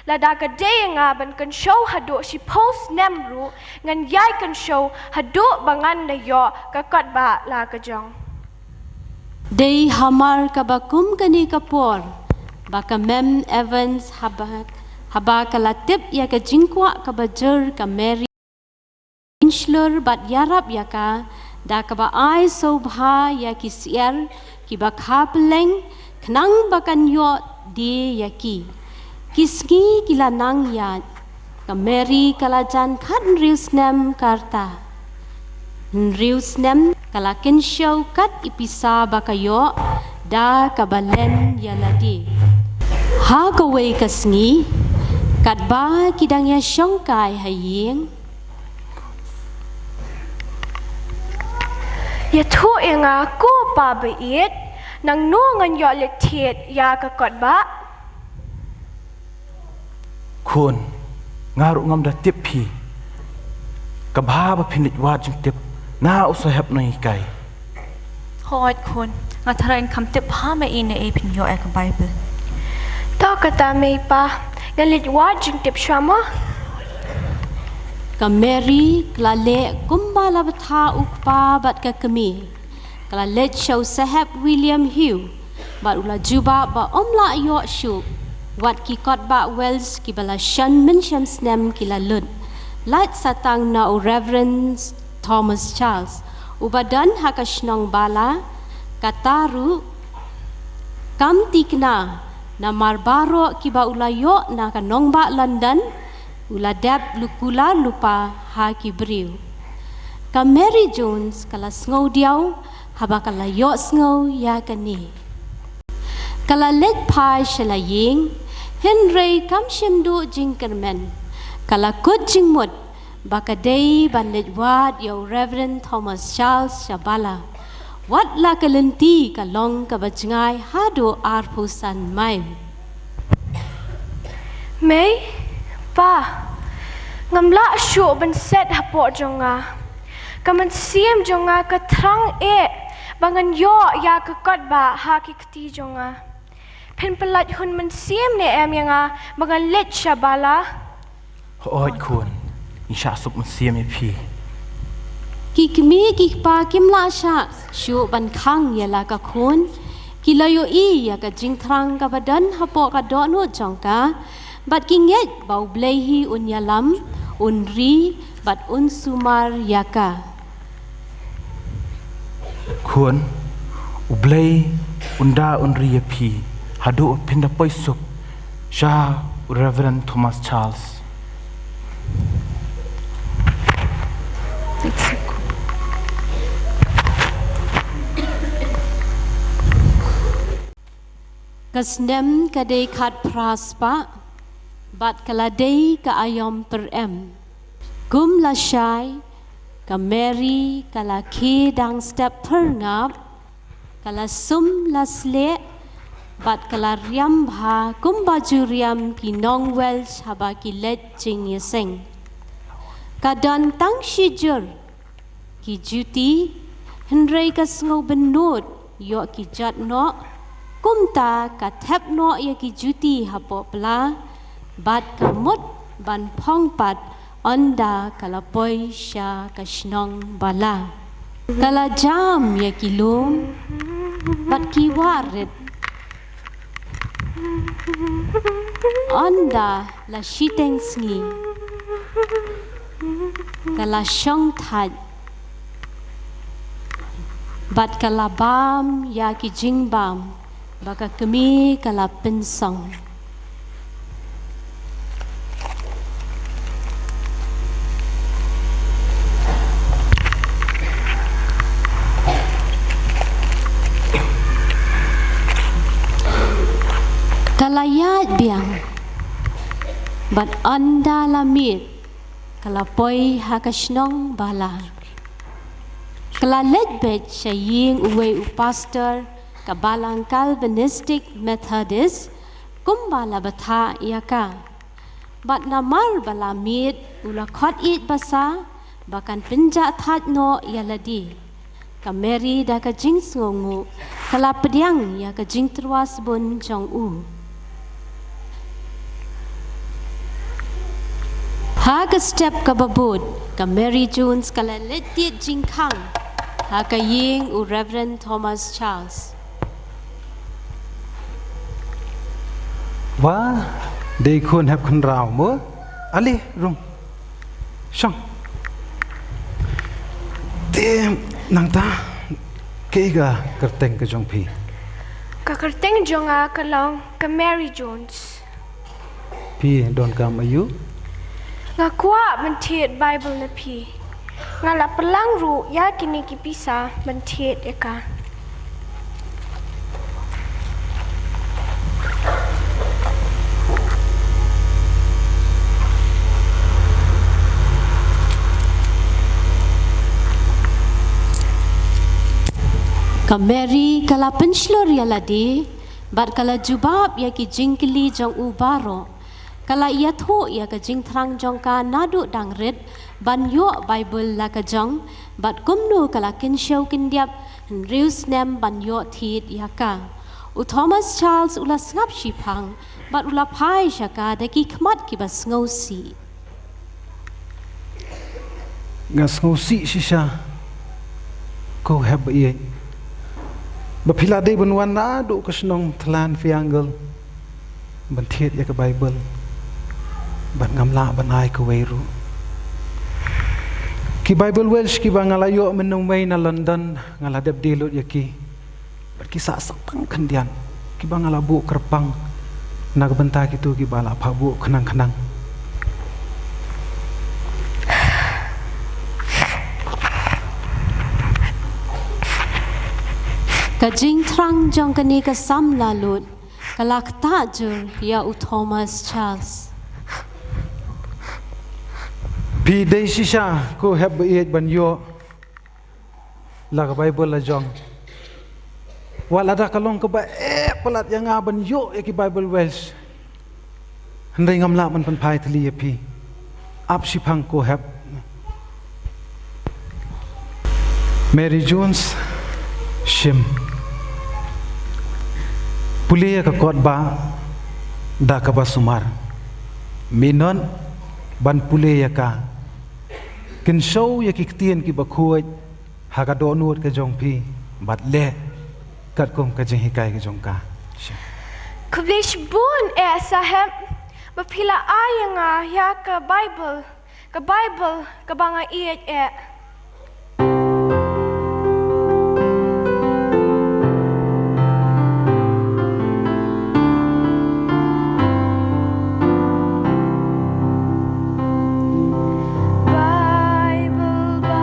Lada ka dei ïa nga ban kynshew haduh shiphew snem ruh, ngan ïai kynshew haduh ba ngan da ïoh ka kot ba la ka jong. Dei hamar kaba kum kane ka por ba ka Mem Evans, haba, haba ka la tip ïa ka jingkwah kaba jur ka Mary, shlur bad ïarap ïa ka, da kaba ai sngewbha ïa ki syiar kiba kha pylleng, khnang ba kan ïoh die ïa ki. Ki sngi ki la nang ïaid, ka Mary ka la jan khathynriew snem ka rta. Hynriew snem ka la kynshew kat i pisa ba ka ïoh, da kaba len ïa lade. Ha kawei ka sngi, katba ki dang ïashongkai ha ïing, ïathuh ïa nga ko Pa baieit, nangno ngan ïoh leit thied ïa ka kot ba? Khun, nga ruh ngam da tip phi. Ka bha ba phin leit wad jingtip na u sahep nonghikai. Hooid khun, nga tharai ngam tip bha ma i ne ei phin ïoh ïa ka Baibl. To kata mei pa, ngan leit wad jingtip shuwa mo. Ka Mary ka la leh kumba la bthah u kpa bad ka kmie. Ka la leit sha u sahep William Hughes, bad u la jubab ba um lah ïoh shuh wat ki kot ba Welsh kiba la shon mynshem snem ki la lut. Lait sa tang na u Reverend Thomas Charles, uba don ha ka shnong Bala, kata ruh kam tikna, namar baroh kiba u la ïoh na ka nongbah London, u la dep lypa lypa ha ki briew. Ka Mary Jones ka la sngewdiaw haba ka la ïohsngew ïa kane. Ka la leit phai sha la ïing, hynrei kam shym duh jingkyrmen. Ka la kut jingmut ba ka dei ban leit wad ïa u Reverend Thomas Charles sha Bala. Wat la ka lynti ka long kaba jngai haduh arphew san mail. Mei, Pa, ngam lah shuh ban set hapoh jong nga. Ka mynsiem jong nga ka thrang eh ba ngan ïoh ïa ka kot ba ha ki kti jong nga. Phin pyllait hun mynsiem ne em ïa nga ba ngan leit sha Bala? Hooid khun, ngi shah suk mynsiem ïa phi. Ki kmie ki kpa kim lah shah shuh ban khang ïa la ka khun. Ki la ïohi ïa ka jingthrang kaba don hapoh ka dohnud jong ka, bad ki ngeit ba U Blei hi un ïalam, un ri, bad un sumar ïa ka. Khun, U Blei un da un ri ïa phi haduh phin da poi suk sha u Reverend Thomas Charles. Ka snem ka dei khatphra spah bad ka la dei ka aïom pyrem. Kum lashai, ka Mary ka la khie dang step phyrngap, ka la sum la slieh, bad ka la riam bha kumba ju riam ki nong Welsh haba ki leit jingïaseng. Ka don tang shi jur ki juti, hynrei ka sngewbynnud ïoh ki jot noh, kumta ka thep noh ïa ki juti hapoh pla, bad ka mut ban phong pat ynda ka la poi sha ka shnong Bala. Ka la jam ïa ki lum bad ki wah rit. Ynda la shiteng sngi, ka la shong thait bad ka la bam ïa ki jingbam ba ka kmie ka la pynsong. Ka la ïaid biang bad ynda la miet, ka la poi ha ka shnong Bala. Ka la leit beit sha ïing uwei u pastor ka Balang Calvinistic Methodist, kumba la batai ïa ka. Bad namar ba la miet u la khot ïeit basa ba kan pynjah thait noh ïa lade. Ka Mary da ka jingsngewnguh ka la pdiang ïa ka jingtyrwa sbun jong u. Ha ka step kaba bud, ka Mary Jones ka la leit tied jingkhang ha ka ïing u Reverend Thomas Charles. Wa, dei khun hep khynraw mo? Ale, rung. Shong. Te nangta, kaei ka kyrteng ka jong phi? Ka kyrteng jong nga ka long ka Mary Jones. Phi donkam aïu? Nga kwah ban thied Bible na phi. Nga la pynlang ruh ïa kine ki pisa ban thied ïa ka. Ka Mary ka la pynshlur ïa lade bad ka la jubab ïa ki jingkylli jong u baroh. Ka la ïathuh ïa ka jingthrang jong ka naduh dang rit ban ïoh Bible la ka jong, bad kumno ka la kynshew kyndiap hynriew snem ban ïoh thied ïa ka. U Thomas Charles u la sngap shiphang bad u la phai sha ka da ki khmat kiba sngewsih. Nga sngewsih shisha, ko hep ba ïeit, ba phi la dei ban wan naduh ka shnong Tlan Fiangle ban thied ïa ka Bible, bad ngam lah ban ai kawei ruh. Ki Bible Welsh kiba nga la ïoh mynne mynne na London, nga la dep die lut ïa ki. Bad ki sah sah tang khyndiat kiba nga la buh kyrpang na ka bynta kito kiba la phah buh khnang khnang. Ka jingthrang jong kane ka samla lut ka la ktah jur ïa u Thomas Charles. Phi dei shisha ko hep ba ïeit ban ïoh la ka Bible la jong. Wat lada ka long kaba eh palat ïa nga ban ïoh ïa ki Bible verse. Hynrei ngam lah ban pynphai thli ïa phi. Ap shiphang ko hep. Mary Jones shim. Pule ïa ka kot ba da kaba sumar. Minot ban pule ïa ka. Kynshew ïa ki ktien kiba khuid ha ka dohnud ka jong phi bad leh katkum ka jinghikai ka jong ka. Khublei shibun eh Saheb ba phi la ai ïa nga ïa ka Bible, ka Bible kaba nga ïeit eh. Bible ba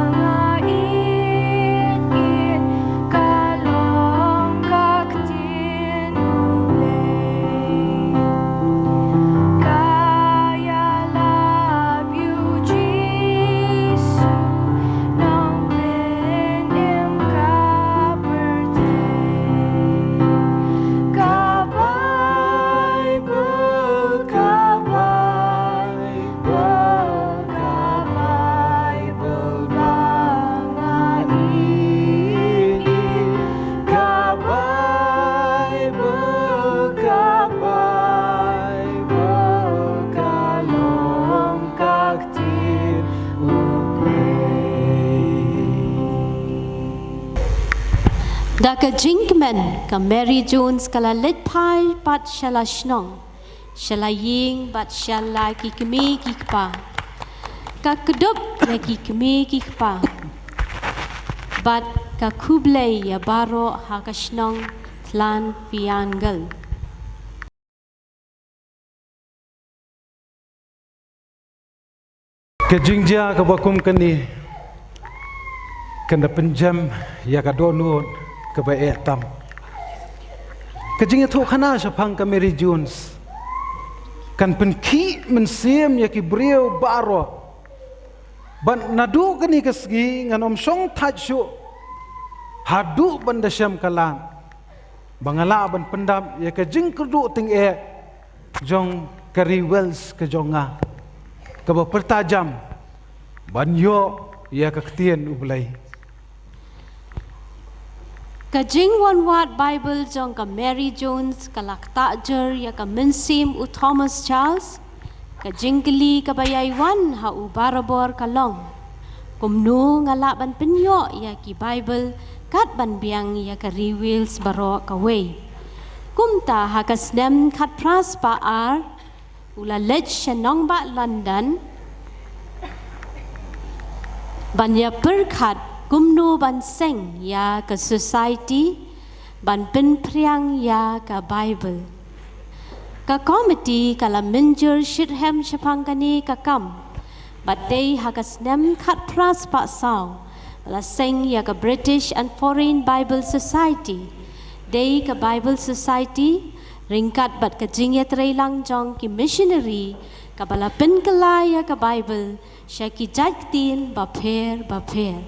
nga ïeit, ïeit, ka long ka ktien U Blei. Ka ïalap ïa U Jisu, nongpynim em ka pyrthei. Ka Baibl, ka Baibl, ka Baibl ba nga ïeit, ka Baibl, ka Baibl, ka long ka ktien U Blei. Da ka jingkmen ka Mary Jones ka la leit phai pat sha la shnong, sha la ïing bad sha la ki kmie ki kpa. Ka kdup ïa ki kmie ki kpa bad ka khublei ïa baroh ha ka shnong Tlangpiangel. Ka jingjia kaba kum kane kan da pynjem ïa ka dohnud kaba eh tam. Ka jingïathuhkhana shaphang ka Mary Jones kan pynkhih mynsiem ïa ki briew baroh. Bad naduh kane ka sngi ngan ym shong thait shuh haduh ban da shem ka lad ba nga lah ban pyndap ïa ka jingkyrduh tyngeh jong ka ri Wales ka jong nga, kaba pyrta jam ban ïoh ïa ka ktien U Blei. Ka jingwanwad Baibl jong ka Mary Jones ka la ktah jur ïa ka mynsiem u Thomas Charles. Ka jingkylli kaba ïai wan ha u barabor ka long, kumno nga lah ban pynïoh ïa ki Baibl kat ban biang ïa ka ri Wales baroh kawei? Kumta ha ka snem khatphra spah ar u la leit sha nongbah London ban ïa pyrkhat kumno ban seng ïa ka society ban pynphriang ïa ka Baibl. Ka komiti ka la mynjur shitrhem shaphang kane ka kam. Bad dei ha ka snem khatphra spah saw ba la seng ïa ka British and Foreign Bible Society. Dei ka Bible Society ryngkat bad ka jingïatreilang jong ki missionary kaba la pynkylla ïa ka Baibl sha ki jait ktien bapher bapher.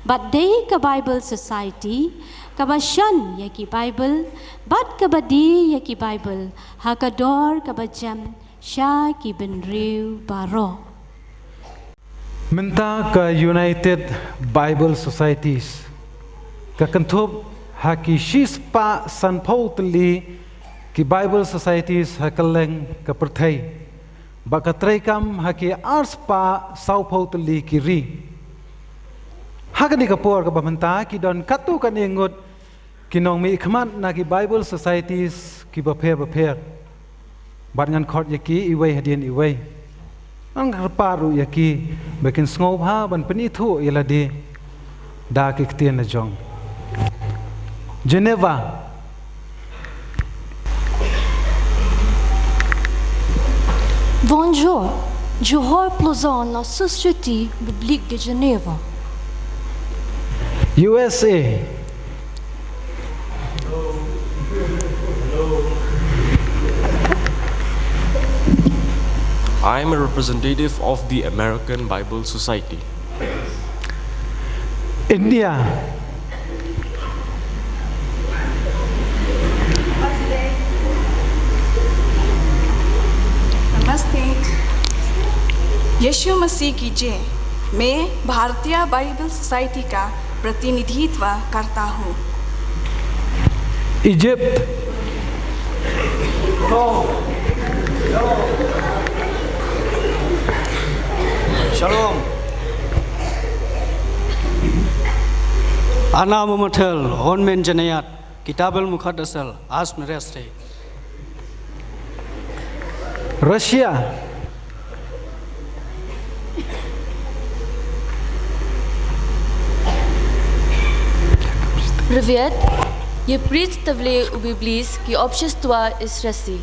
Bad dei ka Bible Society kaba shon ïa ki Baibl bad kaba die ïa ki Baibl ha ka dor kaba jem sha ki bynriew baroh. Mynta ka United Bible Societies ka kynthup ha ki shispah sanphew tylli ki Bible Societies ha kylleng ka pyrthei. Ba ka treikam ha ki arspah sawphew tylli ki ri. Ha kane ka por kaba mynta ki don katto katne ngut ki nongmihkhmat na ki Bible Societies ki bapher bapher. Bad ngan khot ïa ki iwei hadien iwei. Ngan kyrpad ruh ïa ki ba kin sngewbha ban pynithuh ïa lade da ki ktien la jong. Geneva. Bonjour, Johor Plaza na Société Biblique de Geneva. U S A. I am a representative of the American Bible Society. India. नमस्ते। यीशु मसीह की जय। मैं भारतीय बाइबल सोसाइटी का प्रतिनिधित्व करता हूँ। Egypt. Shalom. Ana mamathel on men janayat kitabel mukaddasel as mereste. Russia. Rviet, ye prit tevle u biblis ki opshes twa Israsi.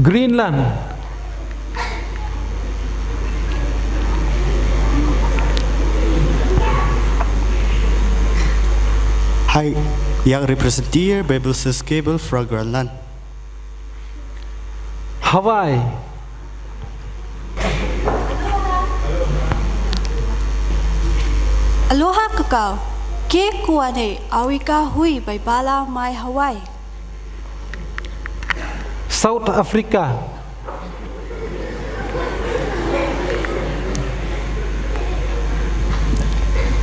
Greenland. Hai, yang representir Bible Sus Cable fra Greenland. Hawaii. Aloha kakau, ke kuane awika hui bai bala mai Hawaii. South Africa.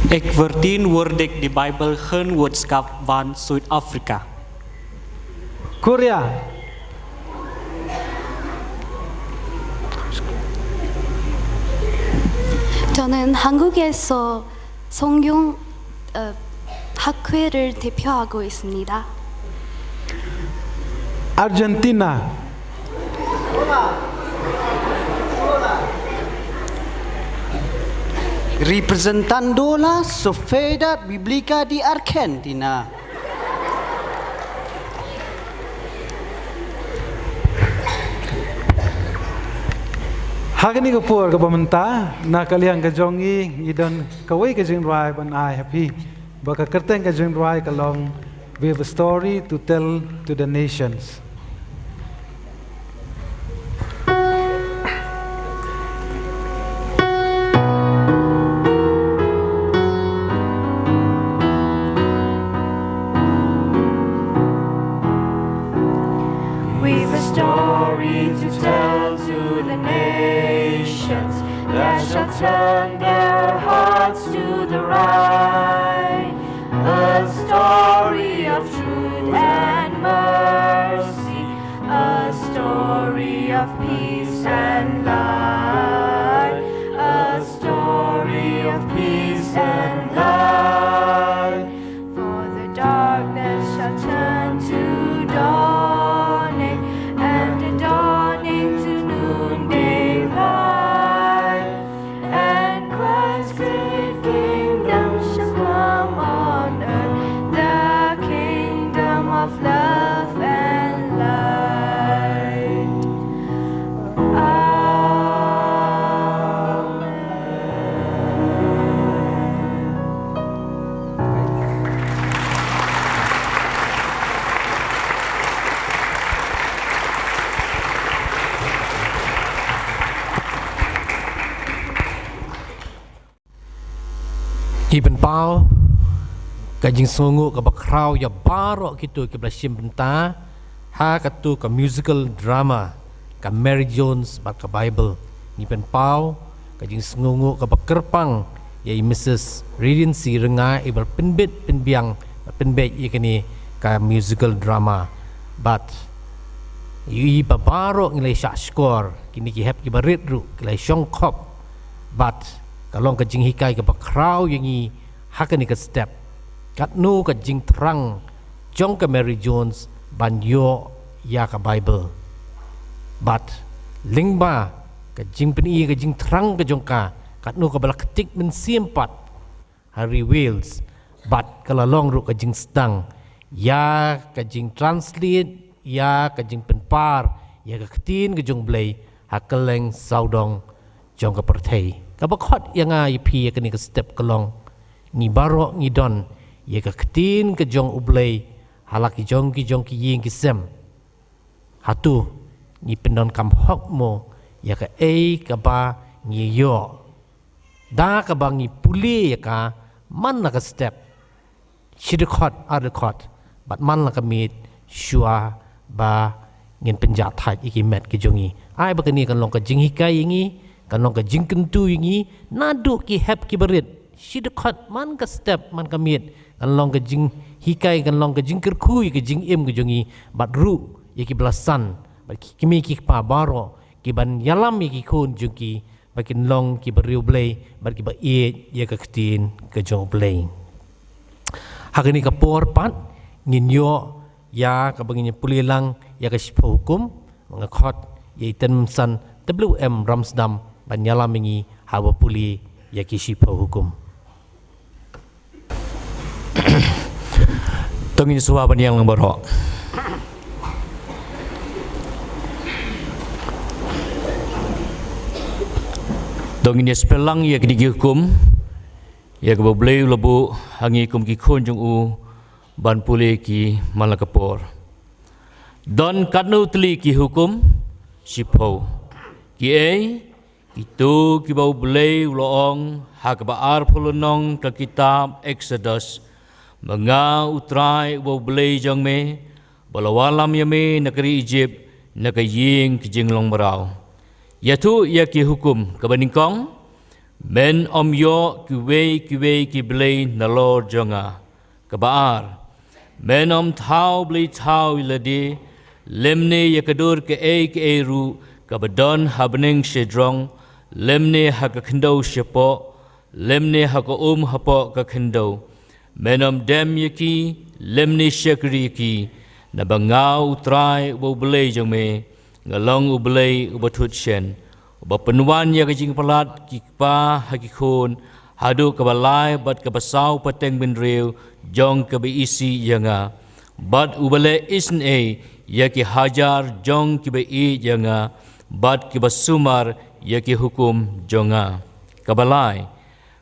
Ek vertin wordek di Bible gen wordskap van South Africa. Korea. 저는 한국에서 성경 어, 학회를 대표하고 있습니다. Argentina. Representando la Sociedad Bíblica de Argentina. Ha kane ka por kaba mynta na ka liang ka jong ngi ngi don kawei ka jingrwai ban ai ha phi ba ka kyrteng ka jingrwai ka long We have a story to tell to the nations. We've a story to tell to the nations that shall turn their hearts to the right. A story of truth and mercy, a story of peace and light, a story of peace and light. For the darkness shall turn to dawning, and the dawning to noonday light. And Christ's great kingdom shall come on earth, the kingdom of love and light. Amen. Ngi pynpaw ka jingsngewnguh kaba khraw ïa baroh kito kiba la shim bynta ha katu ka musical drama ka Mary Jones bad ka Bible. Ngi pynpaw ka jingsngewnguh kaba kyrpang ïa i Mrs Radiancy Ryngai iba la pynbit pynbiang bad pynbeit ïa kane ka musical drama. Bad ïa i ba baroh ngi la shah shkor, kine ki hep kiba rit ruh ki la shongkhop. Bad ka long ka jinghikai kaba khraw ïa ngi ha kane ka step. Katno ka jingthrang jong ka Mary Jones ban ïoh ïa ka Bible. Bad lyngba ka jingpyni ka jingthrang ka jong ka, katno kaba la ktik mynsiem pat ha ri Wales. Bad ka la long ruh ka jingsdang ïa ka jingtranslate, ïa ka jingpynpar ïa ka ktien ka jong U Blei ha kylleng sawdong jong ka pyrthei. Kaba khot ïa nga ïa phi ïa kane ka step ka long, ngi baroh ngi don ïa ka ktien ka jong U Blei ha la ki jong ki jong ki ïing ki sem. Hato ngi pyndonkam hok mo ïa kaei kaba ngi ïoh da kaba ngi pule ïa ka man la ka step, shi dkhot, ar dkhot, bad man la ka miet, shuwa ba ngin pynjah thait ïa ki met ki jong ngi. Ai ba kane kan long ka jinghikai ïa ngi, kan long ka jingkyntu ïa ngi naduh ki hep ki barit, shi dkhot, man ka step, man ka miet, kan long ka jinghikai, kan long ka jingkyrkhu ïa ka jingim ka jong ngi, bad ruh ïa kiba la san, bad ki kmie ki kpa baroh kiban ïalam ïa ki khun jong ki ba kin long kiba riewblei bad kiba ïeit ïa ka ktien ka jong U Blei. Ha kane ka por pat ngin ïoh ïa kaba ngin pule lang ïa ka Shiphew Hukum. Nga khot ïa i Tymmen San W M Ramsdam ban ïalam ïa ngi haba pule ïa ki Shiphew Hukum. To ngin sngewbha ban ïeng lang baroh. To ngin ïa spell lang ïa kine ki hukum ïa kaba U Blei u la buh ha ngi kum ki khun jong u ban pule ki man la ka por. Don katno tylli ki hukum? Shiphew. Kiei? Kito kiba U Blei u la ong ha kaba arphew lynnong ka kitab Eksodos, ma nga U Trai uba U Blei jong me, ba la wallam ïa me na ka ri Ijipt, na ka ïing ka jinglong mraw. Ïathuh ïa ki hukum. Kaba nyngkong, men ym ïoh kiwei kiwei ki blei nalor jong nga. Kaba ar, men ym thaw blei thaw ïa lade, lymne ïa ka dur kaei kaei ruh kaba don ha bneng shajrong, lymne ha ka khyndew shapoh, lymne ha ka um hapoh ka khyndew. Men ym dem ïa ki, lymne shakri ïa ki, naba nga U Trai uba U Blei jong me, nga long U Blei uba thut shen, uba pynwan ïa ka jingpalat ki kpa ha ki khun, haduh kaba lai bad kaba saw pateng bynriew jong kaba isih ïa nga, bad uba leh isynei ïa ki hajar jong kiba ïeit ïa nga, bad kiba sumar ïa ki hukum jong nga. Kaba lai,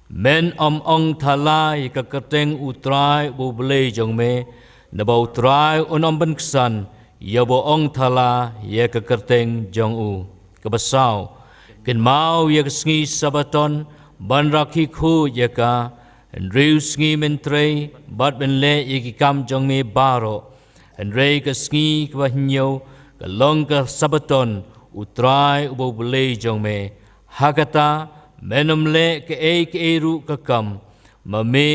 men ym ong thala ïa ka kyrteng U Trai uba U Blei jong me, naba U Trai un ym pynksan ïa uba ong thala ïa ka kyrteng jong u. Kaba saw, kynmaw ïa ka sngi Sabbaton ban rakhe khuid ïa ka. Hynriew sngi men trei bad men leh ïa ki kam jong me baroh, hynrei ka sngi kaba hynñiew ka long ka Sabbaton U Trai uba U Blei jong me. Ha kata men ym leh kaei kaei ruh ka kam, ma me,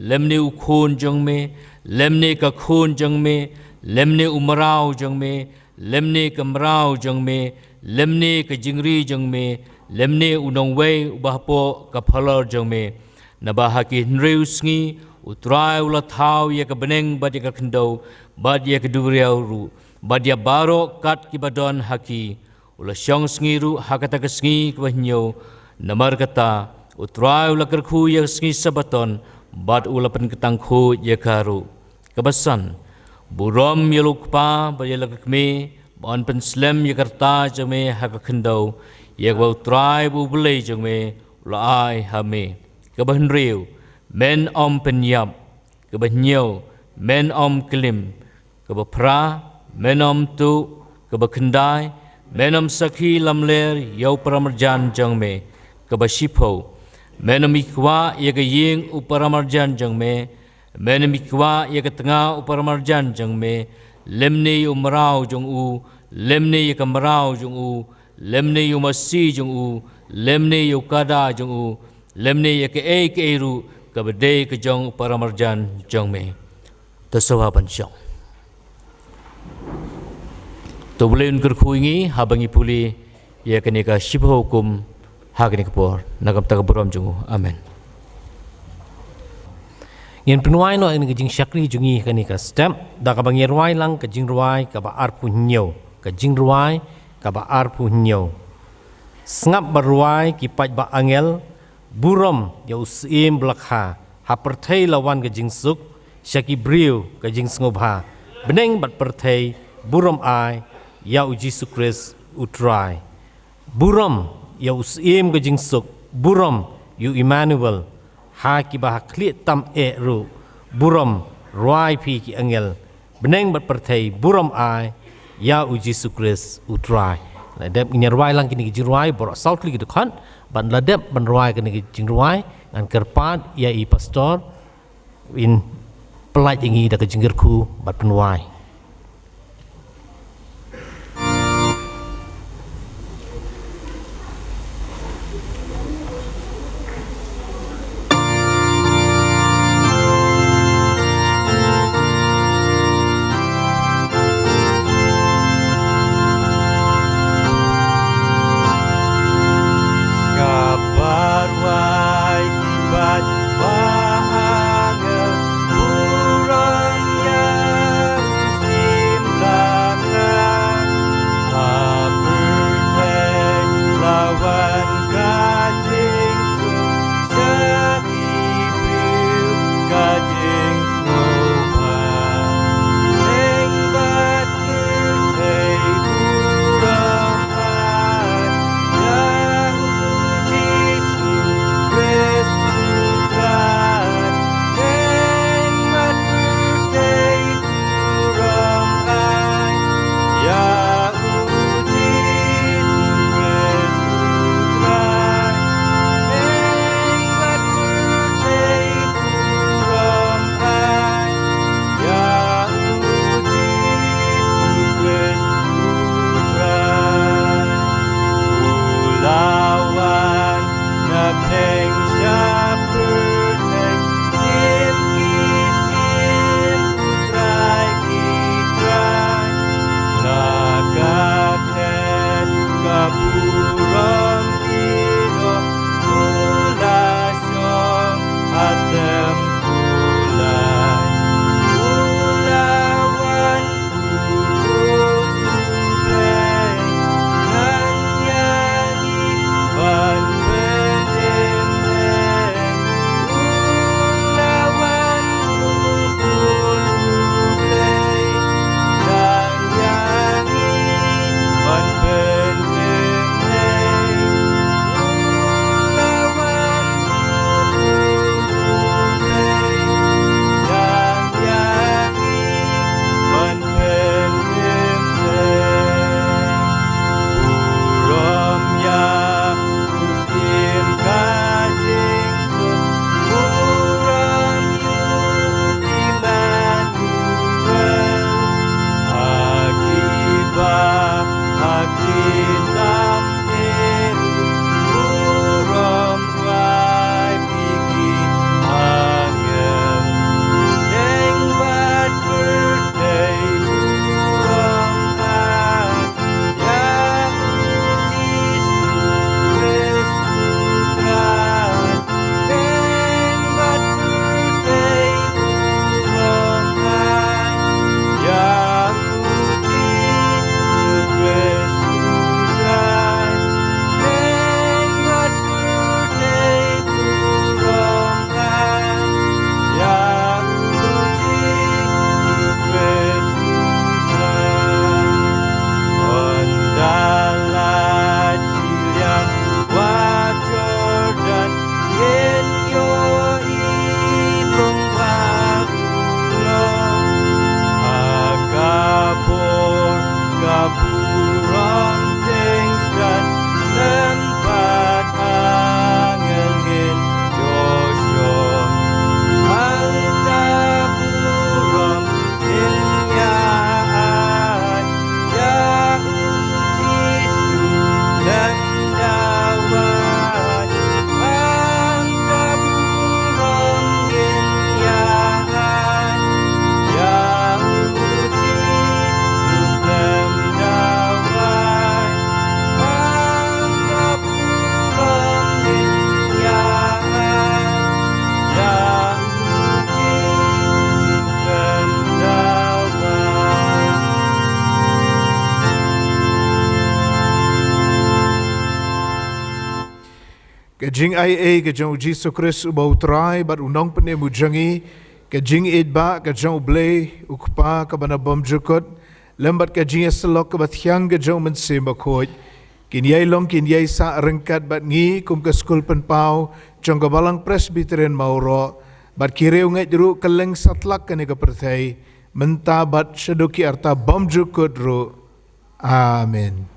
lymne u khun jong me, lymne ka khun jong me, lymne u mraw jong me, lymne ka mraw jong me, lymne ka jingri jong me, lymne u nongwei uba hapoh ka phalor jong me. Naba ha ki hynriew sngi U Trai u la thaw ïa ka bneng bad ïa ka khyndew bad ïa ka duriaw ruh bad ïa baroh kat kiba don ha ki. U la shong sngi ruh ha kata ka sngi kaba hynñiew. Namar kata U Trai u la kyrkhu ïa ka sngi Sabbaton bad u la pynkyrtang khuid ïa ka ruh. Kaba san, burom ïa la u kpa bad ïa la ka kmie, ba yn pynslem ïa ka rta jong me ha ka khyndew, ïa kaba U Trai uba U Blei jong me u la ai ha me. Kaba hynriew, men ym pynïap. Kaba hynñiew, men ym klim. Kaba phra, men ym tuh. Kaba khyndai, men ym sakhi lamler ïa u paramarjan jong me. Kaba shiphew, men ym ikwah ïa ka ïing u paramarjan jong me. Men ym ikwah ïa ka tnga u paramarjan jong me, lymne ïa u mraw jong u, lymne ïa ka mraw jong u, lymne ïa u masi jong u, lymne ïa u kada jong u, lymne ïa kaei kaei ruh kaba dei ka jong u paramarjan jong me. To sngewbha ban shong. To U Blei un kyrkhu ïa ngi haba ngi pule ïa kane ka shiphew hukum ha kane ka por. Na ka bynta ka burom jong u. Amen. Ngin pynwai noh ïa kane ka jingshakri jong ngi ha kane ka step da kaba ngin rwai lang ka jingrwai kaba arphew hynñiew. Ka jingrwai kaba arphew hynñiew. Sngap bad rwai, ki paid ba angel. Burom ïa u Syiem ba la kha. Ha pyrthei la wan ka jingsuk, sha ki briew ka jingsngewbha. Bneng bad pyrthei, burom ai ïa U Jisu Khrist U Trai. Burom ïa u Syiem ka jingsuk, burom ïa u Immanuel. Ha kiba ha khlieh tam eh ruh, burom, rwai phi ki angel. Bneng bad pyrthei, burom ai Ïa u Jisu Khrist u Trai. La dep ngin ïa rwai lang kine ki jingrwai baroh saw tylli ki dkhot, bad la dep ban rwai kine ki jingrwai, ngan kyrpad ïa i pastor in pyllait ïa ngi da ka jingkyrkhu bad pynwai. Sngap bad wai, bat bahanga, burom ïa u Syiem Blei. Ha pyrthei la wan ka jingsuk, sha ki briew ka jingsngewbha. Ïeng bad pyrthei burom ai ïa u Jisu Khrist u Trai. Ïeng bad pyrthei burom ai ïa u Jisu Khrist u Trai. Ïeng bad pyrthei burom ai ïa u Jisu Khrist u Trai. U la wan na pdeng sha pyrthei, Syiem ki syiem, Trai ki trai. Na ka khet ka burom ki don, u la shong ha sem pule. U la wan u Blei, nang ïa ngi ban pynim. U la wan u Blei, nang ïa ngi ban pynim. U la wan u Blei, nang ïa ngi ban pynim. Burom ïa u Syiem ka jingsuk, burom ïa u Immanuel. Ha ki bah, ha ki tam, burom wai ïa ki angel. Ïeng bad pyrthei burom ai ïa u Jisu Khrist u Trai. Ïeng bad pyrthei burom ai ïa u Jisu Khrist u Trai. Ïeng bad pyrthei burom ai ïa u Jisu Khrist u Trai. Ynda la shiliang Wah Jordan, ngin ïohi kumba u long. Ha ka bor ka burom jingshad, lem bad angel ngin ïoh shong. Hangta burom ngin ïa ai ïa u Jisu lem da wai. Hangta burom ngin ïa ai ïa u Jisu lem da wai. Hangta burom ngin ïa ai ïa u Jisu lem da wai. Ka jingaiei ka jong u Jisu Khrist uba u Trai bad u Nongpynim u jong ngi, ka jingïeit ba ka jong u Blei u Kpa kaba na bymjukut, lem bad ka jingïasyllok kaba thiang ka jong u Mynsiem Bakhuid, kin ïai long kin ïai sah ryngkat bad ngi kum ka skul pynpaw jong ka Balang Presbyterian Mawroh, bad ki riewngeit ruh kylleng satlak kane ka pyrthei, mynta bad shaduh ki arta bymjukut ruh. Amen.